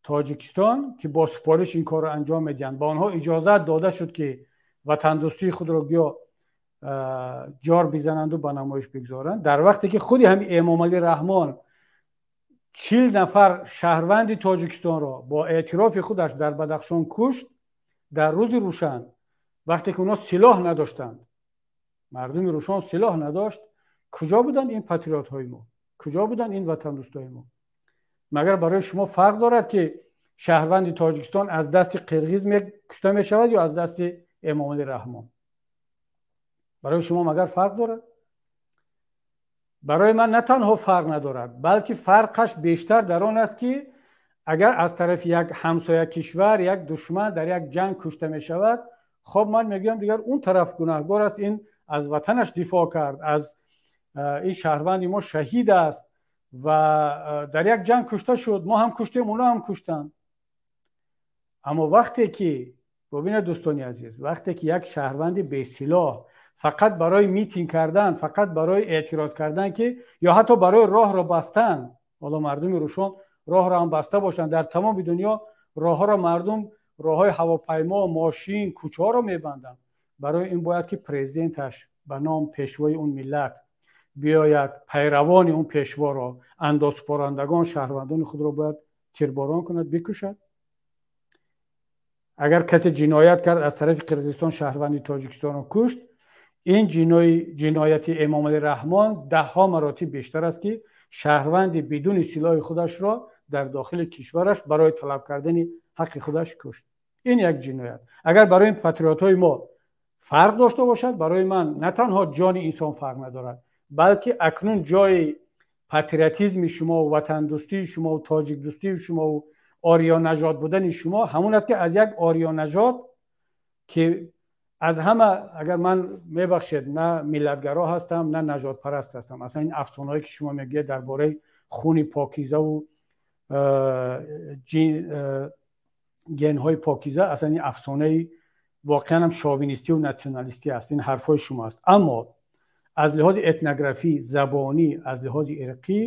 Тоҷикистон, ки бо супориш ин корро анҷом медиҳанд, ба онҳо иҷозат дода шуд, ки ватандӯстии худро гӯё ҷор бизананду ба намоиш бигзоранд, дар вақте ки худи ҳамин Эмомалӣ Раҳмон 40 нафар шаҳрванди Тоҷикистонро бо эътирофи худаш дар Бадахшон кушт дар рӯзи рӯшан, вақте ки онҳо силоҳ надоштанд, мардуми Рӯшон силоҳ надошт. Куҷо буданд ин патриотҳои мо? Куҷо буданд ин ватандӯстои мо? Магар барои шумо фарқ дорад, ки шаҳрванди Тоҷикистон аз дасти қирғиз кушта мешавад ё аз дасти Эмомалӣ Раҳмон? Барои шумо магар фарқ дорад? Барои ман на танҳо фарқ надорад, балки фарқаш бештар дар он аст, ки агар аз тарафи як ҳамсоя кишвар, як душман дар як ҷанг кушта мешавад, хоб, ман мегӯям, дигар он тараф гунаҳгор аст, ин аз ватанаш дифоъ кард, аз ин шаҳрванди мо шаҳид аст ва дар як ҷанг кушта шуд, мо ҳам куштем, оно ҳам куштанд. Аммо вақте ки, бубинед, дӯстони азиз, вақте ки як шаҳрванди бесилоҳ фақат барои митинг кардан, фақат барои эътироз кардан, ки ё ҳатто барои роҳро бастан, ҳоло мардуми Рӯшон роҳро ҳам баста бошанд, дар тамоми дунё роҳҳоро мардум, роҳҳои ҳавопаймо, мошин, кӯчаҳоро мебанданд, барои ин бояд ки президенташ ба ном пешвои он миллат биёяд, пайравони он пешворо, андозсупорандагон, шаҳрвандони худро бояд тирборон кунад, бикушад? Агар касе ҷиноят кард, аз тарафи Қирғизистон шаҳрванди Тоҷикистонро кушт, ин ҷинояти Эмомалӣ Раҳмон даҳҳо маротиб бештар аст, ки шаҳрванди бидуни силоҳи худашро дар дохили кишвараш барои талаб кардани ҳаққи худаш кушт. Ин як ҷиноят. Агар барои патриотҳои мо фарқ дошта бошад, барои ман на танҳо ҷони инсон фарқ надорад, балки акнун ҷои патриотизми шумо, ватандӯстии шумо, тоҷикдӯстии шумо, ориёнажод будани шумо ҳамон аст, ки аз як ориёнажод, ки Аз ҳама, агар ман мебахшед, на миллатгаро ҳастам, на нажодпараст ҳастам. Аслан ин афсонаҳое, ки шумо мегӯед дар бораи хуни покизаву генҳои покиза, аслан ин афсонаи воқеан ҳам шовинистию натсионалистӣ аст, ин ҳарфҳои шумо аст. Аммо аз лиҳози этнографӣ, забонӣ, аз лиҳози ирқӣ,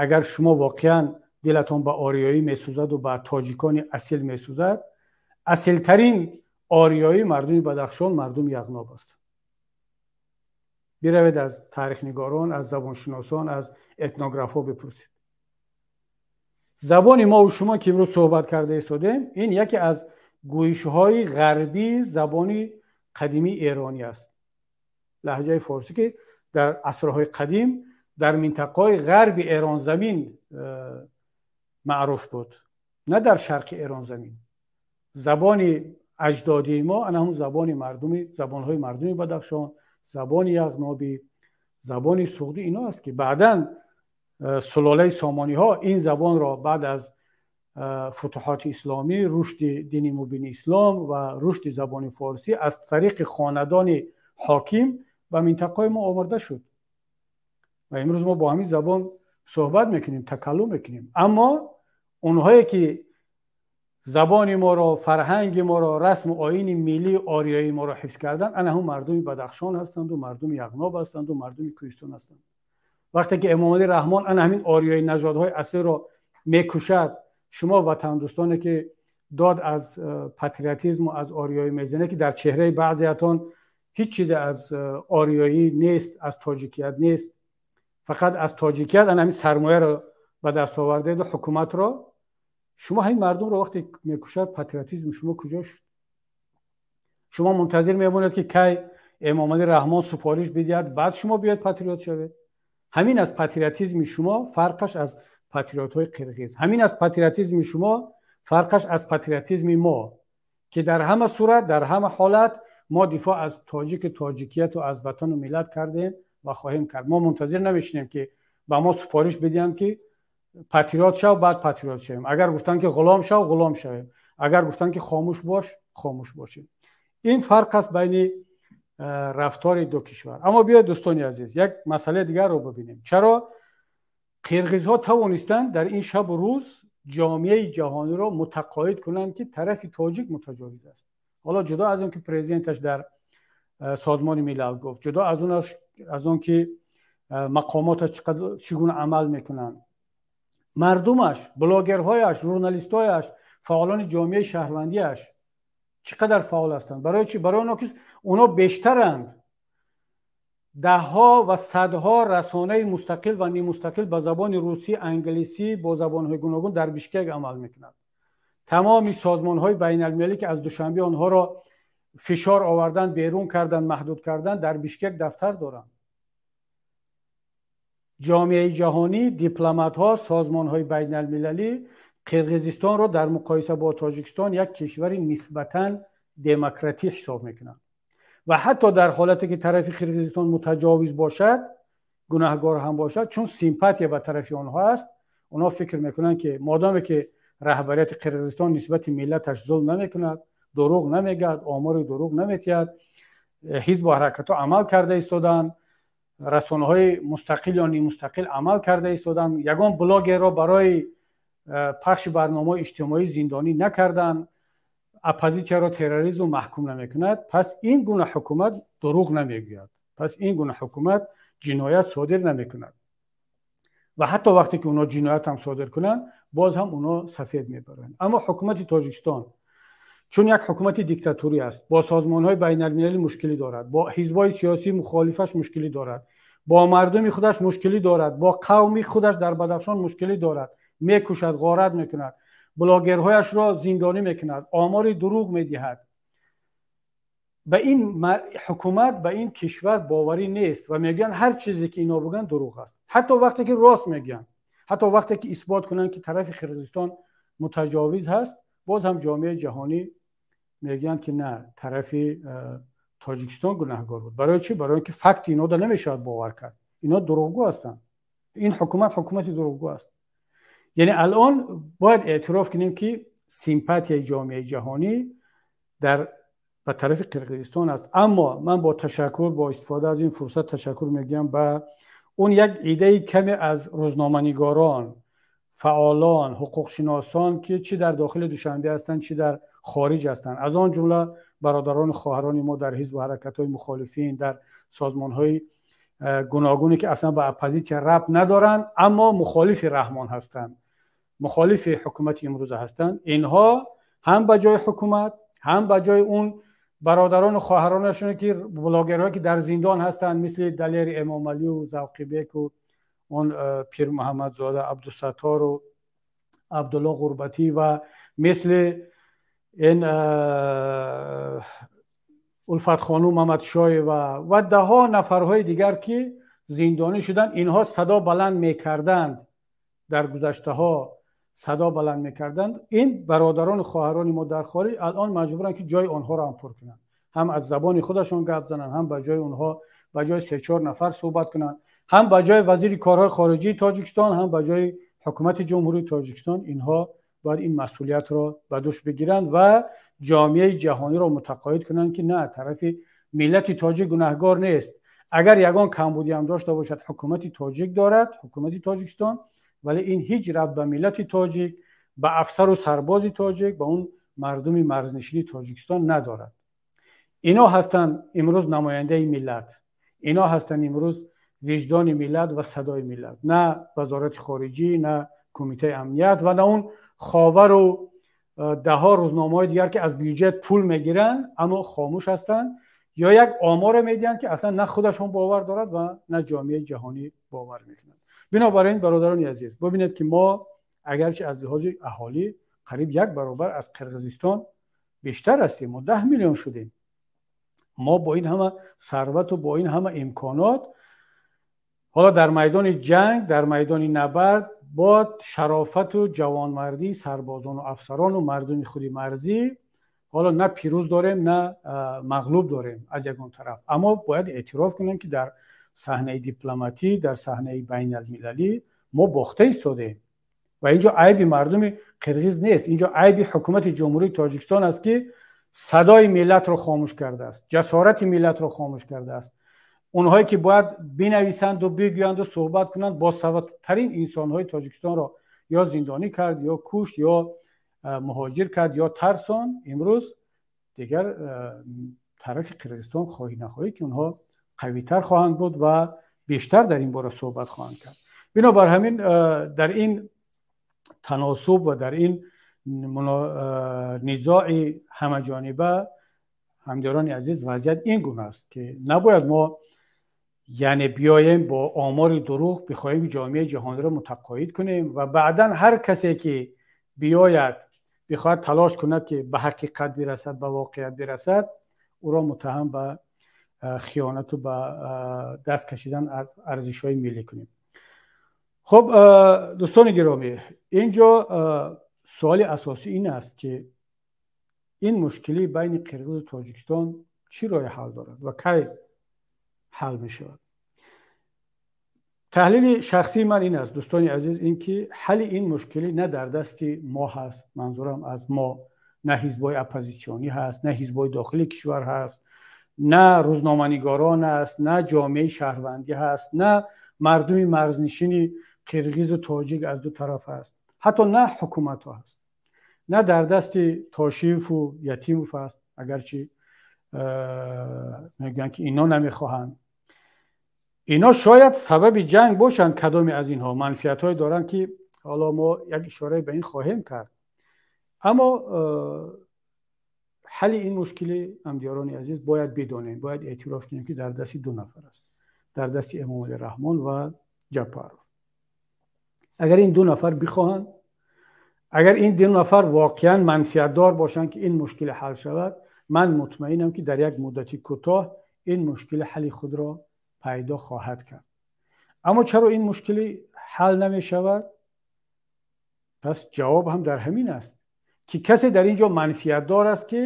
агар шумо воқеан дилатон ба ориёӣ месӯзаду ба тоҷикони асил месӯзад, асилтарин ориёӣ мардуми Бадахшон, мардуми Яғноб аст. Биравед, аз таърихнигорон, аз забоншиносон, аз этнографҳо бипурсед. Забони мову шумо, ки имрӯз суҳбат карда истодем, ин яке аз гӯйишҳои ғарбии забони қадимии эронӣ аст, лаҳҷаи форсӣ, ки дар асрҳои қадим дар минтақаҳои ғарби Эронзамин маъруф буд, на дар шарқи Эронзамин. Забони аҷдодии мо ана ҳамун забони мардуми, забонҳои мардуми Бадахшон, забони яғнобӣ, забони суғдӣ, ино аст, ки баъдан сулолаи Сомониҳо ин забонро баъд аз футуҳоти исломӣ, рушди дини мубини ислом ва рушди забони форсӣ аз тариқи хонадони ҳоким ба минтақаи мо оварда шуд ва имрӯз мо бо ҳамин забон суҳбат мекунем, такаллум мекунем. Аммо онҳое, ки забони моро, фарҳанги моро, расму оини миллии ориёии моро ҳифз кардан, ана ҳамун мардуми Бадахшон ҳастанду мардуми Яғноб ҳастанду мардуми кӯҳистон ҳастанд. Вақте ки Эмомалӣ Раҳмон ана ҳамин ориёи нажодҳои аслиро мекушад, шумо ватандӯстоне, ки дод аз патриотизму аз ориёӣ мезанед, ки дар чеҳраи баъзеятон ҳеҷ чизе аз ориёӣ нест, аз тоҷикият нест, фақат аз тоҷикият ана ҳамин сармояро ба даст овардеду ҳукуматро, шумо ҳамин мардумро вақте мекушад, патриотизми шумо куҷо шуд? Шумо мунтазир мемонед, ки кай Эмомалӣ Раҳмон супориш бидиҳад, баъд шумо биёед патриот шавед? Ҳамин аз патриотизми шумо фарқаш аз патриотҳои қирғиз, ҳамин аз патриотизми шумо фарқаш аз патриотизми мо, ки дар ҳама сурат, дар ҳама ҳолат мо дифоъ аз тоҷику тоҷикияту аз ватану миллат кардем ва хоҳем кард. Мо мунтазир намешинем, ки ба мо супориш бидиҳанд, ки патриот шав, баъд патриот шавем. Агар гуфтанд, ки ғулом шав, ғулом шавем. Агар гуфтанд, ки хомӯш бош, хомӯш бошем. Ин фарқ аст байни рафтори ду кишвар. Аммо биёед, дӯстони азиз, як масъалаи дигарро бибинем: чаро қирғизҳо тавонистанд дар ин шабу рӯз ҷомеаи ҷаҳониро мутақоид кунанд, ки тарафи тоҷик мутаҷовиз аст? Ҳоло ҷудо аз он ки президенташ дар Созмони Милал гуфт, ҷудо аз он ки мақомоташ чӣ гуна амал мекунанд, мардумаш, блогерҳояш, журналистҳояш, фаъолони ҷомеаи шаҳрвандиаш чӣ қадар фаъол ҳастанд. Барои чӣ? Барои оно ки онҳо бештаранд. Даҳҳо ва садҳо расонаи мустақил ва нимустақил ба забони русӣ, англисӣ, бо забонҳои гуногун дар Бишкек амал мекунанд. Тамоми созмонҳои байналмилалӣ, ки аз Душанбе онҳоро фишор овардан, берун кардан, маҳдуд кардан, дар Бишкек дафтар доранд. Ҷомеаи ҷаҳонӣ, дипломатҳо, созмонҳои байналмилалӣ Қирғизистонро дар муқоиса бо Тоҷикистон як кишвари нисбатан демократӣ ҳисоб мекунанд ва ҳатто дар ҳолате ки тарафи Қирғизистон мутаҷовиз бошад, гунаҳгор ҳам бошад, чун симпатия ба тарафи онҳо аст, онҳо фикр мекунанд, ки модоме ки раҳбарияти Қирғизистон нисбати миллаташ зулм намекунад, дурӯғ намегӯяд, омори дурӯғ наметиҳад, ҳизбу ҳаракатҳо амал карда истоданд, расонаҳои мустақил ё нимустақил амал карда истоданд, ягон блогерро барои пахши барномаҳои иҷтимоӣ зиндонӣ накарданд, оппозитсияро терроризм маҳкум намекунад, пас ин гуна ҳукумат дурӯғ намегӯяд, пас ин гуна ҳукумат ҷиноят содир намекунад ва ҳатто вақте ки онҳо ҷиноят ҳам содир кунанд, боз ҳам онҳо сафед мебаранд. Аммо ҳукумати Тоҷикистон, чун як ҳукумати диктатурӣ аст, бо созмонҳои байналмилалӣ мушкилӣ дорад, бо ҳизбҳои сиёсии мухолифаш мушкилӣ дорад, бо мардуми худаш мушкилӣ дорад, бо қавми худаш дар Бадахшон мушкилӣ дорад, мекушад, ғорат мекунад, блогерҳояшро зиндонӣ мекунад, омори дурӯғ медиҳад, ба ин ҳукумат, ба ин кишвар боварӣ нест ва мегӯянд, ҳар чизе ки ино бигӯянд, дурӯғ аст. Ҳатто вақте ки рост мегӯянд, ҳатто вақте ки исбот кунанд, ки тарафи Қирғизистон мутаҷовиз ҳаст, боз ҳам ҷомеаи ҷаҳонӣ мегӯянд, ки на, тарафи Тоҷикистон гунаҳгор буд. Барои чӣ? Барои он ки факти инода намешавад бовар кард. Ино дурӯғгӯ ҳастанд. Ин ҳукумат ҳукумати дурӯғгӯ аст. Яъне алон бояд эътироф кунем, ки симпатияи ҷомеаи ҷаҳонӣ дар ба тарафи Қирғизистон аст. Аммо ман бо ташаккур, бо истифода аз ин фурсат ташаккур мегӯям ба он як идаи каме аз рӯзноманигорон, фаъолон, ҳуқуқшиносон, ки чӣ дар дохили Душанбе ҳастанд, чӣ дар хориҷ ҳастанд, аз он ҷумла бародарону хоҳарони мо дар ҳизбу ҳаракатҳои мухолифин, дар созмонҳои гуногуне ки аслан ба оппозитсия рабт надоранд, аммо мухолифи Раҳмон ҳастанд, мухолифи ҳукумати имрӯза ҳастанд. Инҳо ҳам ба ҷои ҳукумат, ҳам ба ҷои он бародарону хоҳаронашон, ки блогерҳое ки дар зиндон ҳастанд, мисли Далери Эмомалию Завқибеку он Пирмуҳаммадзода Абдусаттору Абдулло Ғурбатӣ ва мисли ин Улфатхонум Мамадшоева ва даҳҳо нафарҳои дигар, ки зиндонӣ шуданд, инҳо садо баланд мекарданд, дар гузаштаҳо садо баланд мекарданд. Ин бародарону хоҳарони мо дар хориҷ алон маҷбуранд, ки ҷои онҳоро ҳам пур кунанд, ҳам аз забони худашон гап зананд, ҳам ба ҷои онҳо, ба ҷои се-чор нафар суҳбат кунанд, ҳам ба ҷои вазири корҳои хориҷии Тоҷикистон, ҳам ба ҷои ҳукумати Ҷумҳурии Тоҷикистон. Инҳо бояд ин масъулиятро ба дӯш бигиранд ва ҷомеаи ҷаҳониро мутақоид кунанд, ки на, тарафи миллати тоҷик гунаҳгор нест. Агар ягон камбудӣ ҳам дошта бошад, ҳукумати тоҷик дорад, ҳукумати Тоҷикистон, вале ин ҳеҷ рабт ба миллати тоҷик, ба афсару сарбози тоҷик, ба он мардуми марзнишини Тоҷикистон надорад. Ино ҳастанд имрӯз намояндаи миллат, ино ҳастанд имрӯз виҷдони миллат ва садои миллат, на вазорати хориҷӣ, на кумитаи амният ва на он Ховару даҳҳо рӯзномаҳои дигар, ки аз бюҷет пул мегиранд, аммо хомӯш ҳастанд ё як оморе медиҳанд, ки аслан на худашон бовар дорад ва на ҷомеаи ҷаҳонӣ бовар мекунад. Бинобар ин, бародарони азиз, бубинед, ки мо агарчи аз лиҳози аҳолӣ қариб як баробар аз Қирғизистон бештар ҳастем, мо 10 миллион шудем, мо бо ин ҳама сарвату бо ин ҳама имконот ҳоло дар майдони ҷанг, дар майдони набард бо шарофату ҷавонмардии сарбозону афсарону мардуми худи марзӣ ҳоло на пирӯз дорем, на мағлуб дорем аз ягон тараф, аммо бояд эътироф кунем, ки дар саҳнаи дипломатӣ, дар саҳнаи байналмилалӣ мо бохта истодаем. Ва инҷо айби мардуми қирғиз нест, инҷо айби ҳукумати Ҷумҳурии Тоҷикистон аст, ки садои миллатро хомӯш кардааст, ҷасорати миллатро хомӯш кардааст. Онҳое ки бояд бинависанду бигӯянду суҳбат кунанд, босаводтарин инсонҳои Тоҷикистонро ё зиндонӣ кард, ё кушт, ё муҳоҷир кард, ё тарсон. Имрӯз дигар тарафи Қирғизистон, хоҳӣ нахоҳӣ, ки онҳо қавитар хоҳанд буд ва бештар дар ин бора суҳбат хоҳанд кард. Бинобар ҳамин, дар ин таносуб ва дар ин низои ҳамаҷониба, ҳамдиёрони азиз, вазъият ин гуна аст, ки набояд мо, яъне, биёем бо омори дурӯғ бихоҳем ҷомеаи ҷаҳониро мутақоид кунем ва баъдан ҳар касе ки биёяд, бихоҳад талош кунад, ки ба ҳақиқат бирасад, ба воқеият бирасад, ӯро муттаҳам ба хиёнату ба даст кашидан аз арзишҳои миллӣ кунем. Хуб, дӯстони гиромӣ, ин ҷо суоли асосӣ ин аст, ки ин мушкилӣ байни Қирғизу Тоҷикистон чӣ роҳи ҳал дорад ва кай ҳал мешавад? Таҳлили шахсии ман ин аст, дӯстони азиз, ин ки ҳалли ин мушкилӣ на дар дасти мо ҳаст, манзурам аз мо на ҳизбҳои оппозитсионӣ ҳаст, на ҳизбҳои дохили кишвар ҳаст, на рӯзноманигорон аст, на ҷомеаи шаҳрвандӣ ҳаст, на мардуми марзнишини қирғизу тоҷик аз ду тараф аст, ҳатто на ҳукуматҳо ҳаст, на дар дасти Тошиеву Ятимов аст, агарчи мегӯянд, ки ино намехоҳанд. Ино шояд сабаби ҷанг бошанд, кадоме аз инҳо манфиатҳое доранд, ки ҳоло мо як ишорае ба ин хоҳем кард. Аммо ҳалли ин мушкилӣ, ҳамдиёрони азиз, бояд бидонем, бояд эътироф кунем, ки дар дасти ду нафар аст: дар дасти Эмомалӣ Раҳмон ва Ҷапаров. Агар ин ду нафар бихоҳанд, агар ин ду нафар воқеан манфиатдор бошанд, ки ин мушкили ҳал шавад, ман мутмаинам, ки дар як муддати кӯтоҳ ин мушкили ҳалли худро пайдо хоҳад кард. Аммо чаро ин мушкили ҳал намешавад? Пас ҷавоб ҳам дар ҳамин аст, ки касе дар ин ҷо манфиатдор аст, ки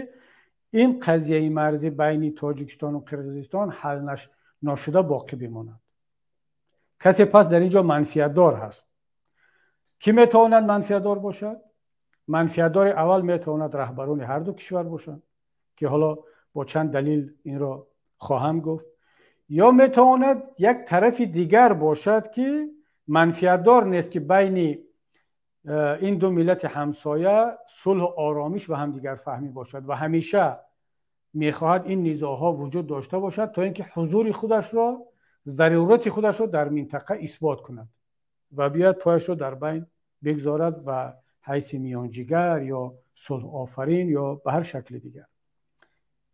ин қазияи марзӣ байни Тоҷикистону Қирғизистон ҳал ношуда боқӣ бимонад. Касе пас дар ин ҷо манфиатдор ҳаст. Кӣ метавонад манфиатдор бошад? Манфиатдори аввал метавонад раҳбарони ҳар ду кишвар бошанд, ки ҳоло با چند دلیل این را خواهم گفت. یا میتواند یک طرف دیگر باشد که منفعتدار نیست که بین این دو ملت همسایه صلح و آرامش و همدیگر فهمی باشد و همیشه میخواهد این نزاع‌ها وجود داشته باشد تا اینکه حضور خودش را، ضرورت خودش را در منطقه اثبات کند و بیاد پایش را در بین بگذارد و حیث میانجیگر یا صلح آفرین یا به هر شکل دیگر.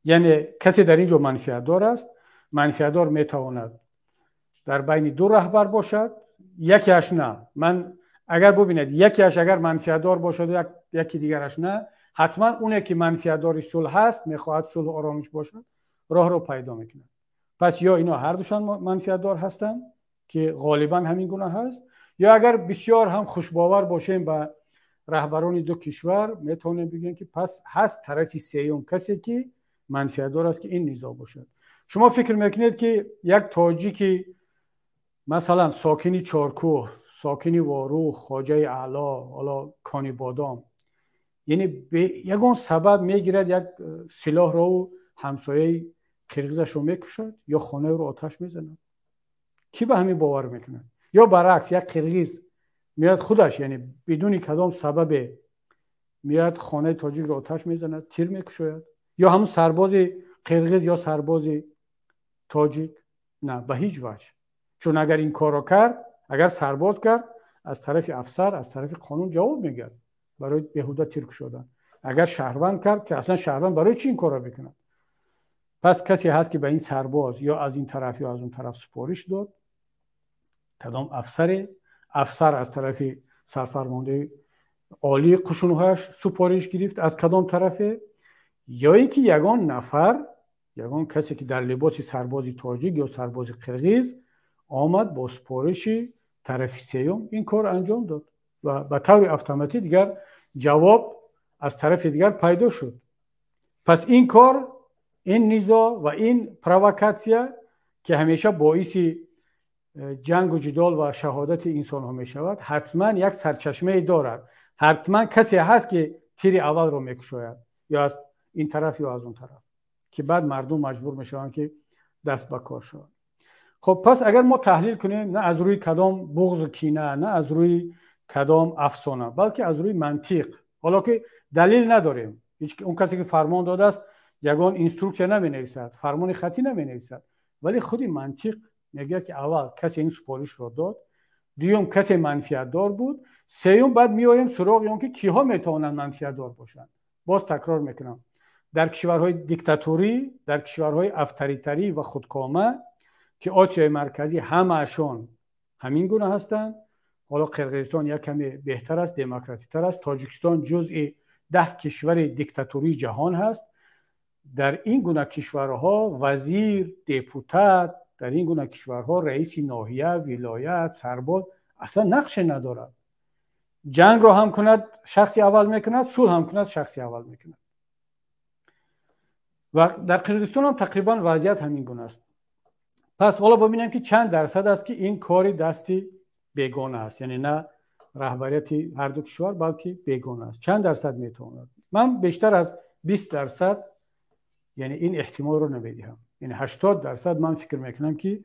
یعنی کسی در اینجا منفعتدار است. منفعتدار میتواند در بین دو رهبر باشد، یکیش نه. من اگر ببیند یکیش اگر منفعتدار باشد و یکی دیگرش نه، حتما اونه که منفعتدار صلح هست، میخواهد صلح و آرامش باشد، راه رو پیدا میکنه. پس یا اینا هر دوشان منفعتدار هستند که غالبا همین گونه هست، یا اگر بسیار هم خوشباور باشیم به رهبران دو کشور میتونیم بگیم که پس هست طرف سیوم، کسی که منفعتدار است که این نزاع باشد. شما فکر میکنید که یک تاجیکی مثلا ساکنی چارکوه، ساکنی وارو، خواجه اعلی، حالا کانی بادام، یعنی به یگان سبب میگیرد یک سلاح رو همسایه قرقیزش رو میکشد یا خانه رو آتش میزند؟ کی به همین باور میکنه؟ یا برعکس یک قرقیز میاد خودش، یعنی بدون کدام سبب میاد خانه تاجیک رو آتش میزند، تیر میکشد، یا همون سرباز قرقیز یا سرباز تاجیک؟ نه، به هیچ وجه. چون اگر این کار رو کرد، اگر سرباز کرد، از طرف افسر، از طرف قانون جواب میگرد برای بیهوده تیر کشیدن. اگر شهروند کرد که اصلا شهروند برای چی این کار رو بکنه؟ پس کسی هست که به این سرباز یا از این طرف یا از اون طرف سپارش داد، کدام افسر از طرف سرفرمانده عالی قشونهاش سپارش گرفت از کدام طرفه، یا اینکه یگان نفر، یگان کسی که در لباس سرباز تاجیک یا سرباز قرقیز آمد با سپارش طرف سیوم این کار انجام داد و به طور اتوماتیک دیگر جواب از طرف دیگر پیدا شد. پس این کار، این نزاع و این پرووکاتسیا که همیشه باعث جنگ و جدال و شهادت انسان ها می شود، حتما یک سرچشمه دارد. حتما کسی هست که تیر اول رو میکشاید، یا از این طرف یا از اون طرف، که بعد مردم مجبور میشوند که دست به کار شوند. خب پس اگر ما تحلیل کنیم، نه از روی کدام بغض و کینه، نه از روی کدام افسانه، بلکه از روی منطق، حالا که دلیل نداریم، هیچ اون کسی که فرمان داده است یگان instruction نمی نویسد، فرمان خطی نمی نویسد، ولی خودی منطق میگه که اول کسی این سپارش را داد، دوم کسی منفعت دار بود، سوم بعد میایم سراغ اون که کیها میتوانند منفعت دار باشند. باز تکرار میکنم، در کشورهای دیکتاتوری، در کشورهای افتریتری و خودکامه که آسیای مرکزی همه‌شان همین گونه هستند، حالا قرقیزستان یک کمی بهتر است، دموکراتیک تر است، تاجیکستان جزء 10 کشور دیکتاتوری جهان هست. در این گونه کشورها وزیر، deputat، در این گونه کشورها رئیس ناحیه، ولایت، سرباز اصلا نقش ندارد. جنگ را هم کند شخصی اول میکند، صلح هم کند شخصی اول میکند. و در قرقیزستان هم تقریبا وضعیت همین گونه است. پس حالا ببینیم که چند درصد است که این کاری دستی بیگانه است، یعنی نه رهبریت هر دو کشور بلکه بیگانه است. چند درصد میتواند؟ من بیشتر از 20% یعنی این احتمال رو نمیدهم. یعنی 80% من فکر میکنم که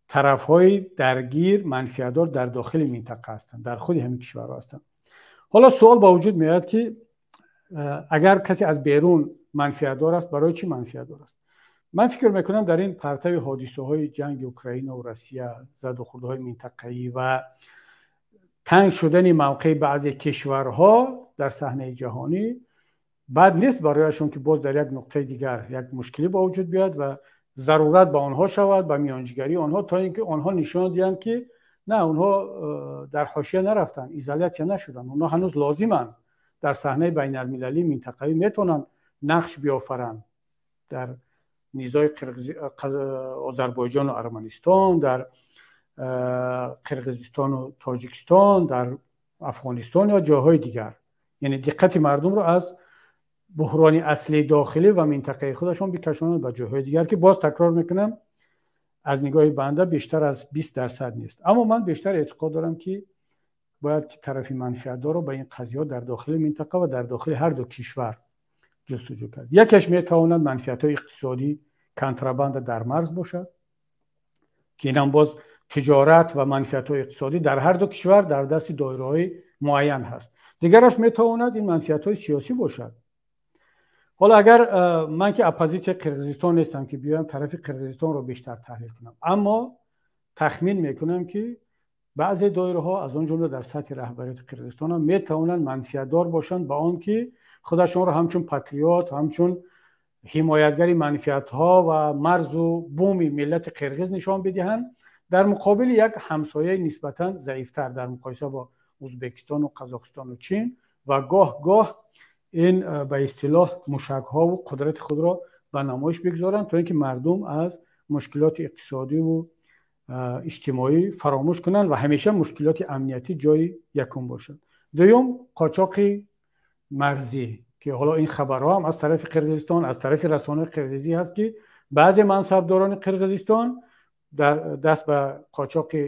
طرف‌های درگیر منفعت‌دار در داخل منطقه هستند، در خود همین کشورها هستند. حالا سوال با وجود میاد که اگر کسی از بیرون منفعت‌دار است، برای چی منفعت‌دار است؟ من فکر میکنم در این پرتو حادثه های جنگ اوکراین و روسیه، زد و خوردهای منطقه‌ای و تنگ شدن موقع بعضی کشورها در صحنه جهانی، بد نیست برایشون که باز در یک نقطه دیگر یک مشکلی با وجود بیاد و ضرورت به آنها شود، به میانجیگری آنها، تا اینکه آنها نشان دهند که نه، آنها در حاشیه نرفتن، ایزولیت نشدن، آنها هنوز لازمن در صحنه بین المللی منطقه‌ای، میتونن نقش بیافرند در نزاع آذربایجان و ارمنستان، در قرقیزستان و تاجیکستان، در افغانستان یا جاهای دیگر. یعنی دقت مردم رو از بحران اصلی داخلی و منطقه خودشون بکشانند به جاهای دیگر، که باز تکرار میکنم از نگاه بنده بیشتر از 20% نیست. اما من بیشتر اعتقاد دارم که باید که طرف منفعت دار رو به این قضیه در داخل منطقه و در داخل هر دو کشور ҷустуҷӯ кард. Якеш метавонад манфиатҳои иқтисодӣ, контрабанда дар марз бошад, ки инам боз тиҷорат ва манфиатҳои иқтисодӣ дар ҳар ду кишвар дар дасти доираҳои муайян ҳаст. Дигараш метавонад ин манфиатҳои сиёсӣ бошад. Ҳоло агар ман ки оппозитсияи Қирғизистон нестам, ки биёям тарафи Қирғизистонро бештар таҳлил кунам, аммо тахмин мекунам, ки баъзе доираҳо, аз он ҷумла дар сатҳи раҳбарияти Қирғизистон ҳам, метавонанд манфиатдор бошанд ба он ки худашонро ҳамчун патриот, ҳамчун ҳимоятгари манфиатҳо ва марзу буми миллати қирғиз нишон бидиҳанд дар муқобили як ҳамсояи нисбатан заифтар дар муқоиса бо Ӯзбекистону Қазоқистону Чин, ва гоҳ гоҳ ин ба истилоҳ мушакҳову қудрати худро ба намоиш бигзоранд, то ин ки мардум аз мушкилоти иқтисодиву иҷтимоӣ фаромӯш кунанд ва ҳамеша мушкилоти амниятӣ ҷои якум бошад. Дуюм, қочоқи марзӣ, ки ҳоло ин хабарҳо ҳам аз тарафи Қирғизистон, аз тарафи расонаҳои қирғизӣ ҳаст, ки баъзе мансабдорони Қирғизистон даст ба қочоқи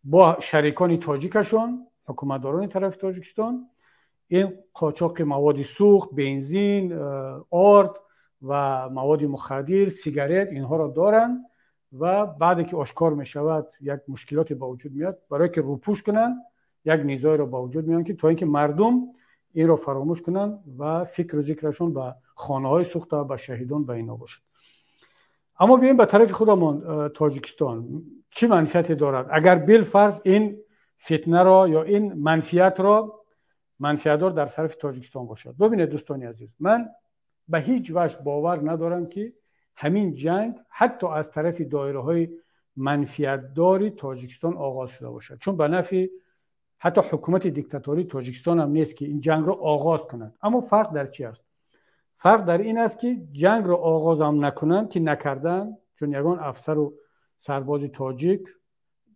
бо шарикони тоҷикашон, ҳукуматдорони тарафи Тоҷикистон, ин қочоқи маводи сӯхт, бензин, орд ва маводи мухаддир, сигарет, инҳоро доранд ва баъде ки ошкор мешавад, як мушкилоте ба вуҷуд меояд, барое ки рӯпӯш кунанд, як низоеро ба вуҷуд меоянд, ки то ин ки мардум инро фаромӯш кунанд ва фикру зикрашон ба хонаҳои сӯхта, ба шаҳидон, ба ино бошад. Аммо биёем ба тарафи худамон. Тоҷикистон чӣ манфиате дорад, агар билфарз ин фитнаро ё ин манфиатро манфиатдор дар тарафи Тоҷикистон бошад? Бибинед, дӯстони азиз, ман ба ҳеҷ ваҷҳ бовар надорам, ки ҳамин ҷанг ҳатто аз тарафи доираҳои манфиатдори Тоҷикистон оғоз шуда бошад, чун ба нафъи ҳатто ҳукумати диктатории Тоҷикистон ҳам нест, ки ин ҷангро оғоз кунад. Аммо фарқ дар чи аст? Фарқ дар ин аст, ки ҷангро оғозам накунанд, ки накарданд, чун ягон афсару сарбози тоҷик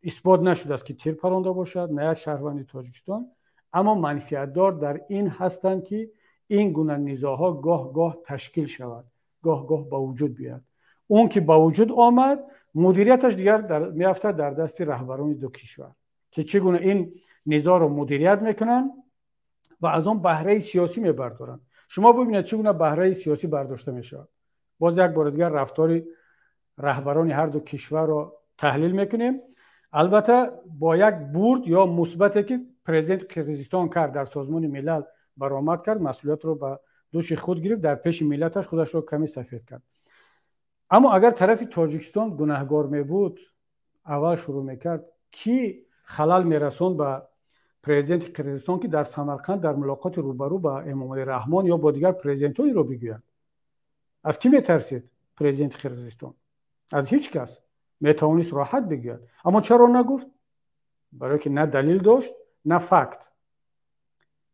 исбот нашудааст, ки тир паронда бошад, на як шаҳрванди Тоҷикистон. Аммо манфиатдор дар ин ҳастанд, ки ин гуна низоъҳо гоҳ гоҳ ташкил шавад, гоҳ гоҳ ба вуҷуд биёяд. Он ки ба вуҷуд омад, мудирияташ дигар меафтад дар дасти раҳбарони ду кишвар, ки чӣ гуна ин низоъро мудирият мекунанд ва аз он баҳраи сиёсӣ мебардоранд. Шумо бибинед, чӣ гуна баҳраи сиёсӣ бардошта мешавад. Боз як бори дигар рафтори раҳбарони ҳар ду кишварро таҳлил мекунем, албатта бо як бурд ё мусбате, ки президенти Қирғизистон кард: дар Созмони Милал баромад кард, масъулиятро ба дӯши худ гирифт, дар пеши миллаташ худашро каме сафед кард. Аммо агар тарафи Тоҷикистон гунаҳгор мебуд, аввал шурӯъ мекард, кӣ халал мерасонд ба президенти Қирғизистон, ки дар Самарқанд дар мулоқоти рӯбарӯ ба Эмомалӣ Раҳмон ё бо дигар президентҳо инро бигӯяд? Аз кӣ метарсид президенти Қирғизистон? Аз ҳеҷ кас. Метавонист роҳат бигӯяд, аммо чаро нагуфт? Барое ки на далил дошт, на факт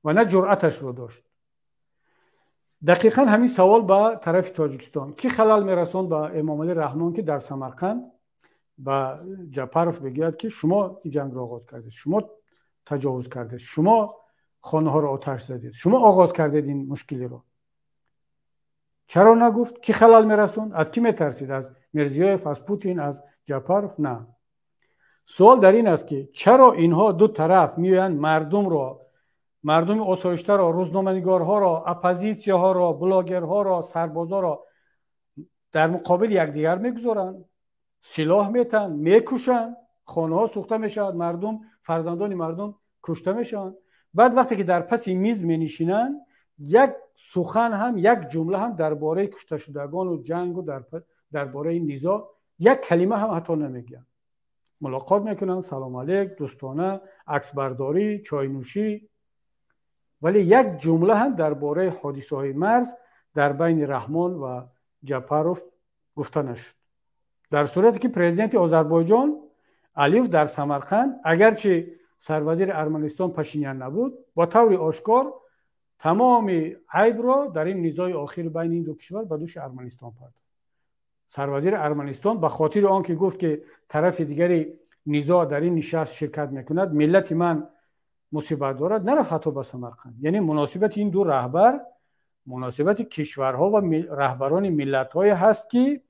ва на ҷуръаташро дошт. Дақиқан ҳамин савол ба тарафи Тоҷикистон: кӣ халал мерасонд ба Эмомалӣ Раҳмон, ки дар Самарқанд ба Ҷапаров бигӯяд, ки шумо ин ҷангро оғоз кардед, шумо таҷовуз кардед, шумо хонаҳоро оташ задед, шумо оғоз кардед ин мушкилиро? Чаро нагуфт? Кӣ халал мерасонд? Аз кӣ метарсид? Аз Мирзиёев, аз Путин, аз Ҷапаров? На. Суол дар ин аст, ки чаро инҳо ду тараф меоянд, мардумро, мардуми осоиштаро, рӯзноманигорҳоро, оппозитсияҳоро, блогерҳоро, сарбозоро дар муқобили якдигар мегузоранд, силоҳ метаҳанд, мекушанд, хонаҳо сӯхта мешавад, мардум, фарзандони мардум кушта мешаванд. Баъд вақте ки дар паси миз менишинанд, як сухан ҳам, як ҷумла ҳам дар бораи кушташудагону ҷангу дар бораи низоъ як калима ҳам ҳатто намегӯянд. Мулоқот мекунанд, салом алейк, дӯстона, аксбардорӣ, чойнӯшӣ, вале як ҷумла ҳам дар бораи ҳодисаҳои марз дар байни Раҳмон ва Ҷапаров гуфта нашуд. Дар сурате ки президенти Озарбойҷон Алиев дар Самарқанд, агарчи сарвазири Арманистон Пашинян набуд, бо таври ошкор тамоми айбро дар ин низои охири байни ин ду кишвар ба дӯши Арманистон партофт. Сарвазири Арманистон ба хотири он ки гуфт, ки тарафи дигари низоъ дар ин нишаст ширкат мекунад, миллати ман мусибат дорад, нарафт ҳатто ба Самарқанд. Яъне муносибати ин ду раҳбар муносибати кишварҳо ва раҳбарони миллатҳое ҳаст, ки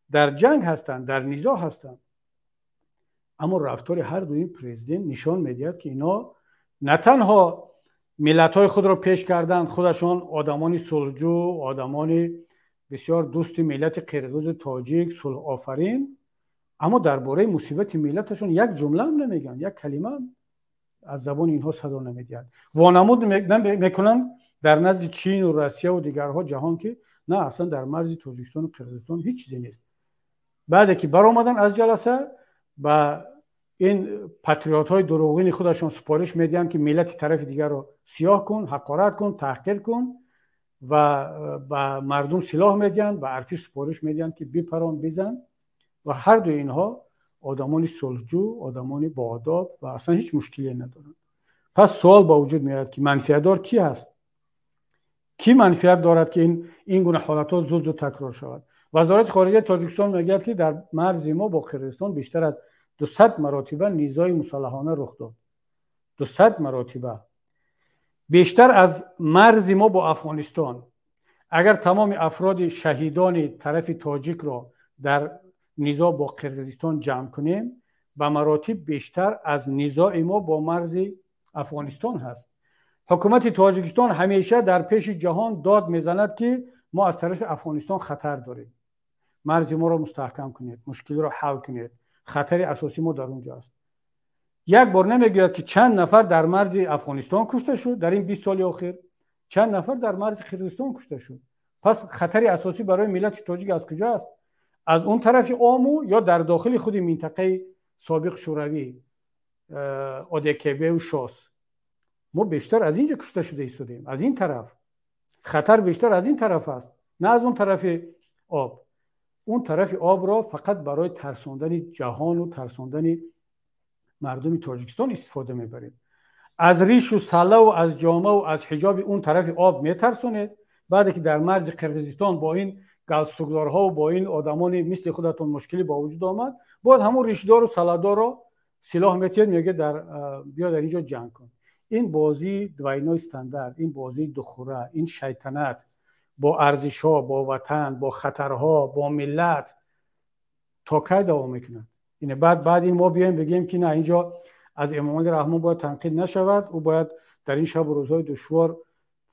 дар ҷанг ҳастанд, дар низоъ ҳастанд. Аммо рафтори ҳар ду ин президент нишон медиҳад, ки инҳо на танҳо Миллатҳои худро пеш карданд, худашон одамони сулҳҷӯ, одамони бисёр дӯсти миллати қирғизу тоҷик, сулҳофарин, аммо дар бораи мусибати миллаташон як ҷумла ҳам намегӯянд, як калима аз забони инҳо садо намедиҳад. Вонамуд мекунанд дар назди Чину Россияву дигарҳо ҷаҳон, ки на, аслан дар марзи Тоҷикистону Қирғизистон ҳеҷ чизе нест. Баъде ки баромаданд аз ҷаласа, ба ин патриотҳои дурӯғини худашон супориш медиҳанд, ки миллати тарафи дигарро сиёҳ кун, ҳақорат кун, таҳқир кун, ва ба мардум силоҳ медиҳанд, ба артиш супориш медиҳанд, ки бипарон, бизан. Ва ҳар дуи инҳо одамони сулҳҷӯ, одамони боодоб ва аслан ҳеҷ мушкиле надоранд. Пас суол ба вуҷуд меояд, ки манфиатдор кӣ ҳаст? Кӣ манфиат дорад, ки ин гуна ҳолатҳо зуд зуд такрор шавад? Вазорати хориҷаи Тоҷикистон мегӯяд, ки дар марзи мо бо Қирғизистон бештар аз 200 маротиба низои мусаллаҳона рух дод. 200 маротиба бештар аз марзи мо бо Афғонистон. Агар тамоми афроди шаҳидони тарафи тоҷикро дар низоъ бо Қирғизистон ҷамъ кунем, ба маротиб бештар аз низои мо бо марзи Афғонистон ҳаст. Ҳукумати Тоҷикистон ҳамеша дар пеши ҷаҳон дод мезанад, ки мо аз тарафи Афғонистон хатар дорем, марзи моро мустаҳкам кунед, мушкилиро ҳал кунед, хатари асосӣ мо дар он ҷо аст. Як бор намегӯяд, ки чанд нафар дар марзи Афғонистон кушта шуд дар ин 20 соли охир, чанд нафар дар марзи Қирғизистон кушта шуд. Пас хатари асосӣ барои миллати тоҷик аз куҷо аст? Аз он тарафи Ому ё дар дохили худи минтақаи собиқ Шӯравӣ, ОДКБ ШОС? Мо бештар аз ин ҷо кушта шуда истодем. Аз ин тараф хатар бештар аз ин тараф аст, на аз он тарафи об. Он тарафи обро фақат барои тарсондани ҷаҳону тарсондани мардуми Тоҷикистон истифода мебаред. Аз ришу салаву аз ҷомаву аз ҳиҷоби он тарафи об метарсонед. Баъде ки дар марзи Қирғизистон бо ин галстукдорҳову бо ин одамони мисли худатон мушкилӣ ба вуҷуд омад, бояд ҳамон ришдору саладорро силоҳ метиҳед, мегӯяд, биё дар ин ҷо ҷанг кун. Ин бозии двойной стандарт, ин бозии духура, ин шайтанат бо арзишҳо, бо ватан, бо хатарҳо, бо миллат то кай давом мекунад? Ине баъд ин мо биёем бигӯем, ки на, инҷо аз Эмомалӣ Раҳмон бояд танқид нашавад, ӯ бояд дар ин шабу рӯзҳои душвор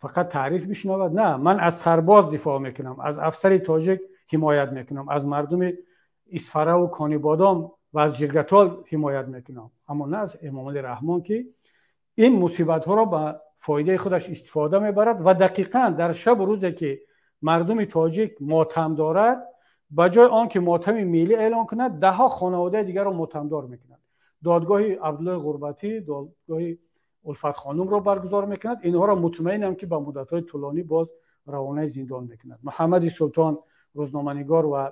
фақат таъриф бишнавад. На, ман аз сарбоз дифоъ мекунам, аз афсари тоҷик ҳимоят мекунам, аз мардуми Исфараву Конибодом ва аз Ҷиргатол ҳимоят мекунам, аммо на аз Эмомалӣ Раҳмон, ки ин мусибатҳоро ба фоидаи худаш истифода мебарад ва дақиқан дар шабу рӯзе ки мардуми тоҷик мотам дорад, ба ҷои он ки мотами миллӣ эълон кунад, даҳҳо хонаводаи дигарро мотамдор мекунад. Додгоҳи Абдуллои Ғурбатӣ, додгоҳи Улфатхонумро баргузор мекунад. Инҳоро мутмаинам, ки ба муддатҳои тӯлонӣ боз равонаи зиндон мекунад. Муҳаммади Султон, рӯзноманигор ва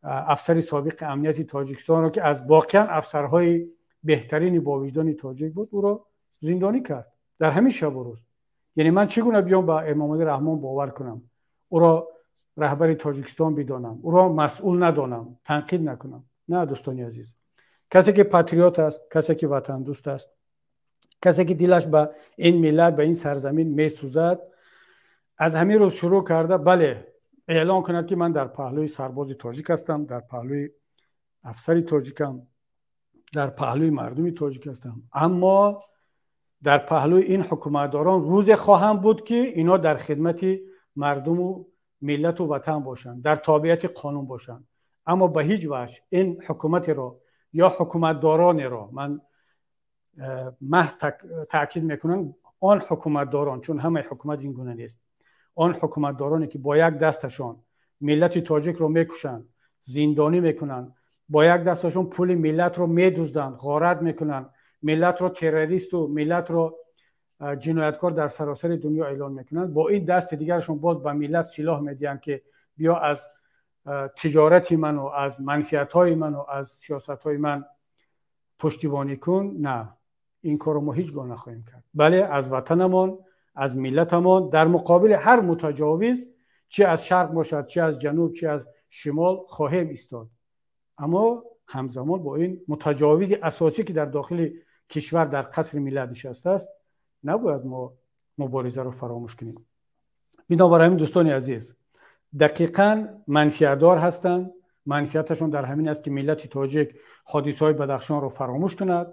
афсари собиқи амнияти Тоҷикистонро, ки аз воқеан афсарҳои беҳтарини бовиҷдони тоҷик буд, ӯро зиндонӣ кард дар ҳамин шабу рӯз. Яъне ман чӣ гуна биём ба Эмомалӣ Раҳмон бовар кунам, ӯро раҳбари Тоҷикистон бидонам, ӯро масъул надонам, танқид накунам? На, дӯстони азиз, касе ки патриот аст, касе ки ватандӯст аст, касе ки дилаш ба ин миллат, ба ин сарзамин месӯзад, аз ҳамин рӯз шурӯъ карда, бале, эълон кунад, ки ман дар паҳлӯи сарбози тоҷик ҳастам, дар паҳлӯи афсари тоҷикам, дар паҳлӯи мардуми тоҷик ҳастам, аммо дар паҳлӯи ин ҳукуматдорон рӯзе хоҳам буд, ки инҳо дар хидмати мардуму миллату ватан бошанд, дар тобеияти қонун бошанд. Аммо ба ҳеҷ ваҷҳ ин ҳукуматеро ё ҳукуматдоронеро, ман маҳз таъкид мекунам, он ҳукуматдорон, чун ҳамаи ҳукумат ин гуна нест, он ҳукуматдороне ки бо як дасташон миллати тоҷикро мекушанд, зиндонӣ мекунанд, бо як дасташон пули миллатро медузданд, ғорат мекунанд, миллатро террористу миллатро ҷинояткор дар саросари дунё эълон мекунанд, бо ин дасти дигарашон боз ба миллат силоҳ медиҳанд, ки биё аз тиҷорати ману аз манфиатҳои ману аз сиёсатҳои ман пуштибонӣ кун. На, ин корро мо ҳеҷ гоҳ нахоҳем кард. Бале, аз ватанамон, аз миллатамон дар муқобили ҳар мутаҷовиз, чи аз шарқ бошад, чи аз ҷануб, чи аз шимол, хоҳем истод, аммо ҳамзамон бо ин мутаҷовизи асосӣ, ки дар дохили кишвар дар қасри миллат нишастааст, набояд мо муборизаро фаромӯш кунем. Бинобар ҳамин, дӯстони азиз, дақиқан манфиатдор ҳастанд. Манфиаташон дар ҳамин аст, ки миллати тоҷик ҳодисаҳои Бадахшонро фаромӯш кунад.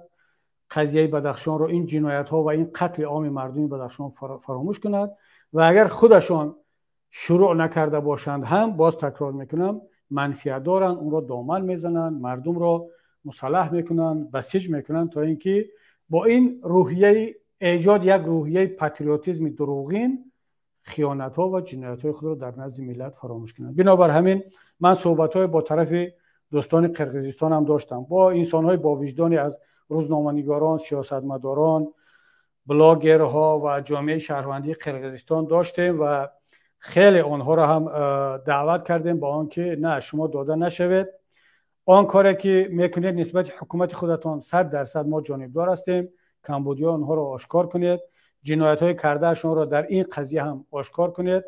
қазияи Бадахшонро, ин ҷиноятҳо ва ин қатли оми мардуми Бадахшон фаромӯш кунад ва агар худашон шурӯъ накарда бошанд ҳам, боз такрор мекунам, манфиат доранд, онро доман мезананд, мардумро мусаллаҳ мекунанд, басиҷ мекунанд, то ин ки бо ин рӯҳияи эҷод як рӯҳияи патриотизми дурӯғин хиёнатҳо ва ҷиноятҳои худро дар назди миллат фаромӯш кунанд. Бинобар ҳамин ман суҳбатҳое бо тарафи дӯстони Қирғизистон ҳам доштам, бо инсонҳои бовиҷдоне аз рӯзноманигорон, сиёсатмадорон, блогерҳо ва ҷомеаи шаҳрвандии Қирғизистон доштем ва хеле онҳоро ҳам даъват кардем ба он ки на, шумо дода нашавед, он коре ки мекунед нисбати ҳукумати худатон 100% мо ҷонибдор ҳастем, камбудиҳои онҳоро ошкор кунед, ҷиноятҳои кардаашонро дар ин қазия ҳам ошкор кунед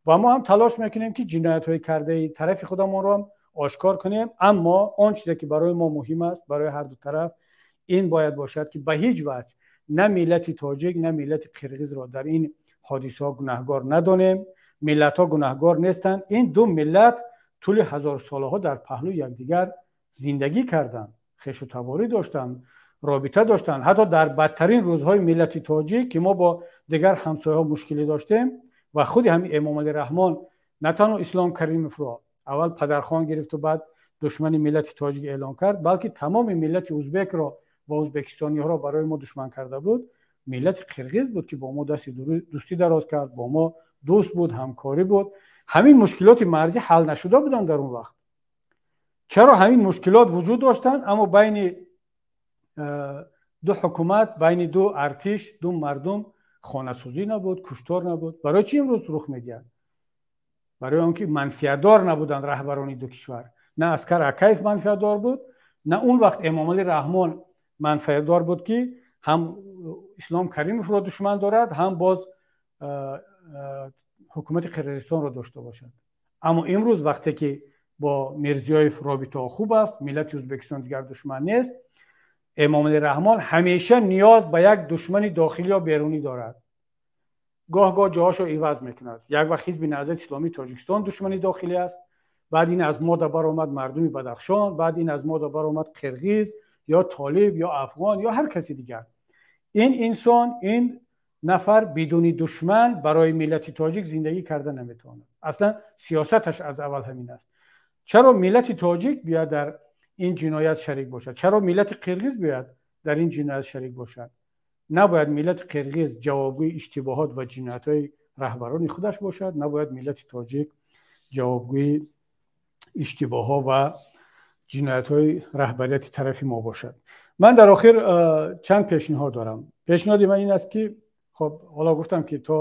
ва мо ҳам талош мекунем ки ҷиноятҳои кардаи тарафи худамонро ҳам ошкор кунем. Аммо он чизе ки барои мо муҳим аст, барои ҳар ду тараф, ин бояд бошад ки ба ҳеҷ ваҷҳ на миллати тоҷик, на миллати қирғизро дар ин ҳодисаҳо гунаҳгор надонем. Миллатҳо гунаҳгор нестанд. Ин ду миллат тӯли ҳазорсолаҳо дар паҳлӯи якдигар зиндагӣ карданд, хешу таборӣ доштанд, робита доштанд. Ҳатто дар бадтарин рӯзҳои миллати тоҷик, ки мо бо дигар ҳамсояҳо мушкилӣ доштем ва худи ҳамин Эмомалӣ Раҳмон на танҳо Ислом Каримовро аввал падархон гирифту баъд душмани миллати тоҷик эълон кард, балки тамоми миллати узбекро ва узбекистониҳоро барои мо душман карда буд. Миллати қирғиз буд ки бо мо дасти дӯстӣ дароз кард, бо мо дӯст буд, ҳамкорӣ буд. Ҳамин мушкилоти марзӣ ҳал нашуда буданд дар он вақт. Чаро ҳамин мушкилот вуҷуд доштанд, аммо байни ду ҳукумат, байни ду артиш, ду мардум хонасӯзӣ набуд, куштор набуд? Барои чӣ имрӯз рух медиҳад? Барои он ки манфиатдор набуданд раҳбарони ду кишвар. На Аскар Акаев манфиатдор буд, на он вақт Эмомалӣ Раҳмон манфиатдор буд, ки ҳам Ислом Каримовро душман дорад, ҳам боз ҳукумати Қирғизистонро дошта бошад. Аммо имрӯз вақте ки бо Мирзиёев робитаҳо хуб аст, миллати Ӯзбекистон дигар душман нест, Эмомалӣ Раҳмон ҳамеша ниёз ба як душмани дохилӣ ё берунӣ дорад. Гоҳ-гоҳ ҷоҳошо иваз мекунад. Як вақт Ҳизби Наҳзати Исломии Тоҷикистон душмани дохилӣ аст, баъд ин аз мода баромад мардуми Бадахшон, баъд ин аз мода баромад қирғиз ё толиб ё афғон ё ҳар каси дигар. Ин инсон, ин нафар бидуни душман барои миллати тоҷик зиндагӣ карда наметавонад. Аслан сиёсаташ аз аввал ҳамин аст. Чаро миллати тоҷик биёяд дар ин ҷиноят шарик бошад? Чаро миллати қирғиз биёяд дар ин ҷиноят шарик бошад? Набояд миллати қирғиз ҷавобгӯи иштибоҳот ва ҷиноятҳои раҳбарони худаш бошад, набояд миллати тоҷик ҷавобгӯи иштибоҳҳо ва ҷиноятҳои раҳбарияти тарафи мо бошад. Ман дар охир чанд пешниҳод дорам. Пешниҳоди ман ин аст ки хоб, ҳоло гуфтам ки то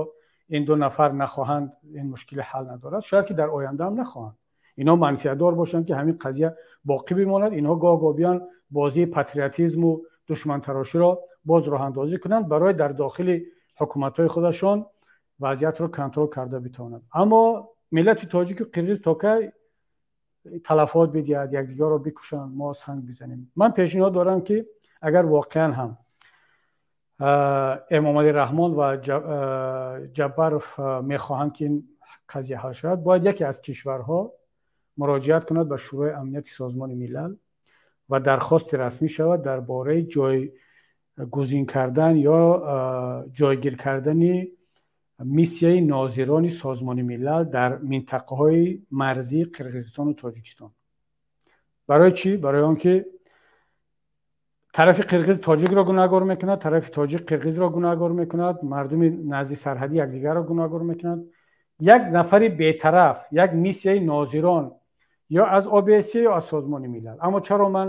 ин ду нафар нахоҳанд, ин мушкили ҳал надорад. Шояд ки дар оянда ҳам нахоҳанд. Инҳо манфиатдор бошанд ки ҳамин қазия боқӣ бимонад, инҳо гоҳ-гоҳ биён бозии патриотизму душмантароширо боз роҳандозӣ кунанд барои дар дохили ҳукуматҳои худашон вазъиятро контрол карда битавонанд. Аммо миллати тоҷику қирғиз то кай талафот бидиҳад, якдигарро бикушанд, мо санг бизанем? Ман пешниҳод дорам ки агар воқеан ҳам Эмомалӣ Раҳмон ва Ҷаббаров мехоҳанд ки ин қазия ҳал шавад, бояд яке аз кишварҳо муроҷиат кунад ба Шӯрои Амнияти Созмони Милал ва дархости расмӣ шавад дар бораи ҷойгузин кардан ё ҷойгир кардани миссияи нозирони Созмони Милал дар минтақаҳои марзии Қирғизистону Тоҷикистон. Барои чӣ? Барои он ки тарафи қирғиз тоҷикро гунаҳгор мекунад, тарафи тоҷик қирғизро гунаҳгор мекунад, мардуми назди сарҳадӣ якдигарро гунаҳгор мекунад. Як нафари бетараф, як миссияи нозирон ё аз ОБСЕ ё аз Созмони Милал. Аммо чаро ман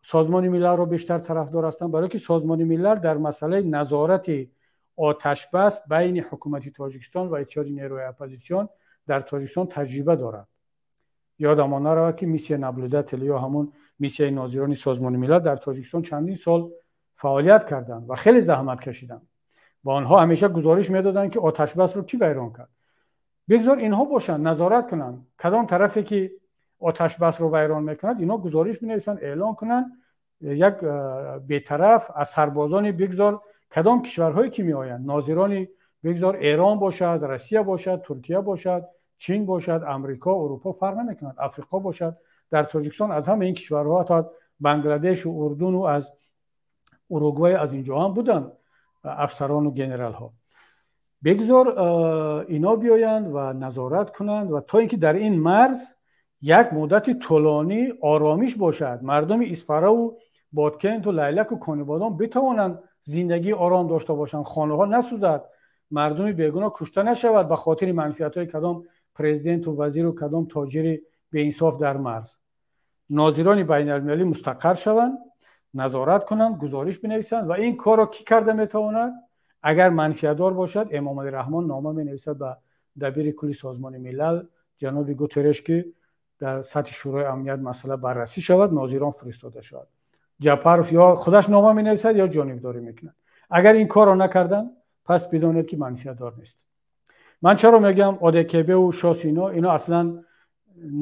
Созмони Милалро бештар тарафдор ҳастам? Барои ки Созмони Милал дар масъалаи назорати оташбас байни ҳукумати Тоҷикистон ва Иттиҳоди нерӯи оппозитсион дар Тоҷикистон таҷриба дорад. Ёдамон наравад ки миссия наблюдатель ё ҳамун миссияи нозирони Созмони Милал дар Тоҷикистон чандин сол фаъолият карданд ва хеле заҳмат кашиданд ва онҳо ҳамеша гузориш медоданд ки оташбасро кӣ вайрон кард. Бигзор инҳо бошанд, назорат кунанд. Кадом тарафе ки оташбасро вайрон мекунад, инҳо гузориш бинависанд, эълон кунанд. Як бетараф аз сарбозони бигзор кадом кишварҳое ки меоянд, нозирони бигзор Эрон бошад, Россия бошад, Туркия бошад, Чин бошад, Амрико, Урупо, фарқ намекунад, Африқо бошад. Дар Тоҷикистон аз ҳама ин кишварҳо, ҳатто аз Бангладешу Урдуну аз Уругвай аз инҷо ҳам буданд афсарону генералҳо. Бигзор ино биёянд ва назорат кунанд ва то ин ки дар ин марз як муддати тӯлонӣ оромиш бошад, мардуми Исфараву Боткенту Лайлаку Конибодом битавонанд зиндагии ором дошта бошанд, хонаҳо насӯзад, мардуми бегуноҳ кушта нашавад ба хотири манфиатҳои кадом президенту вазиру кадом тоҷири беинсоф дар марз. Нозирони байналмилалӣ мустақар шаванд, назорат кунанд, гузориш бинависанд ва ин корро кӣ карда метавонад? Агар манфиатдор бошад, Эмомалӣ Раҳмон нома менависад ба дабири кулли Созмони Милал ҷаноби Гутереш, ки дар сатҳи Шӯрои Амният масъала баррасӣ шавад, нозирон фиристода шавад. Ҷапаров ё худаш нома менависад, ё ҷонибдорӣ мекунад. Агар ин корро накарданд, пас бидонед, ки манфиатдор нест. Ман чаро мегӯям ОДКБу ШОС, ино аслан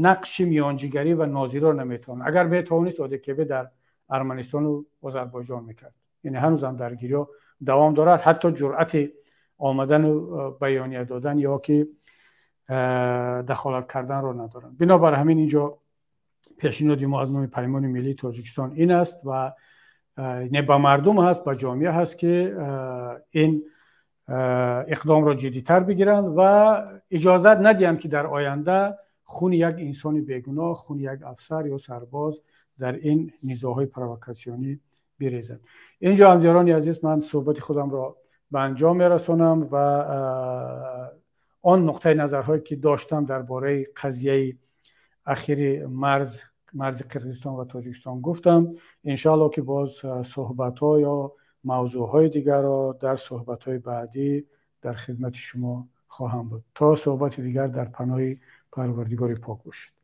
нақши миёнҷигарӣ ва нозиро наметавонанд. Агар метавонист, ОДКБ дар Арманистону Озарбойҷон мекард. Яъне ҳанӯзам даргириҳо давом дорад, ҳатто ҷуръати омадану баёния додан ё ки дахолат карданро надоранд. Бинобар ҳамин инҷо пешниҳоди мо аз номи Паймони Миллии Тоҷикистон ин аст ва не ба мардум ҳаст, ба ҷомеа ҳаст, ки ин иқдомро ҷиддитар бигиранд ва иҷозат надиҳанд, ки дар оянда хуни як инсони бегуноҳ, хуни як афсар ё сарбоз дар ин низоъҳои провокатсионӣ бирезад. Инҷо, ҳамдиёрони азиз, ман суҳбати худамро ба анҷом мерасонам ва он нуқтаи назарҳое, ки доштам дар бораи қазияи ахири марзи Қирғизистон ва Тоҷикистон, гуфтам. Иншоалло, ки боз суҳбатҳо ё мавзӯъҳои дигарро дар суҳбатҳои баъдӣ дар хидмати шумо хоҳам буд. То суҳбати дигар дар паноҳи Парвардигори пок бошед.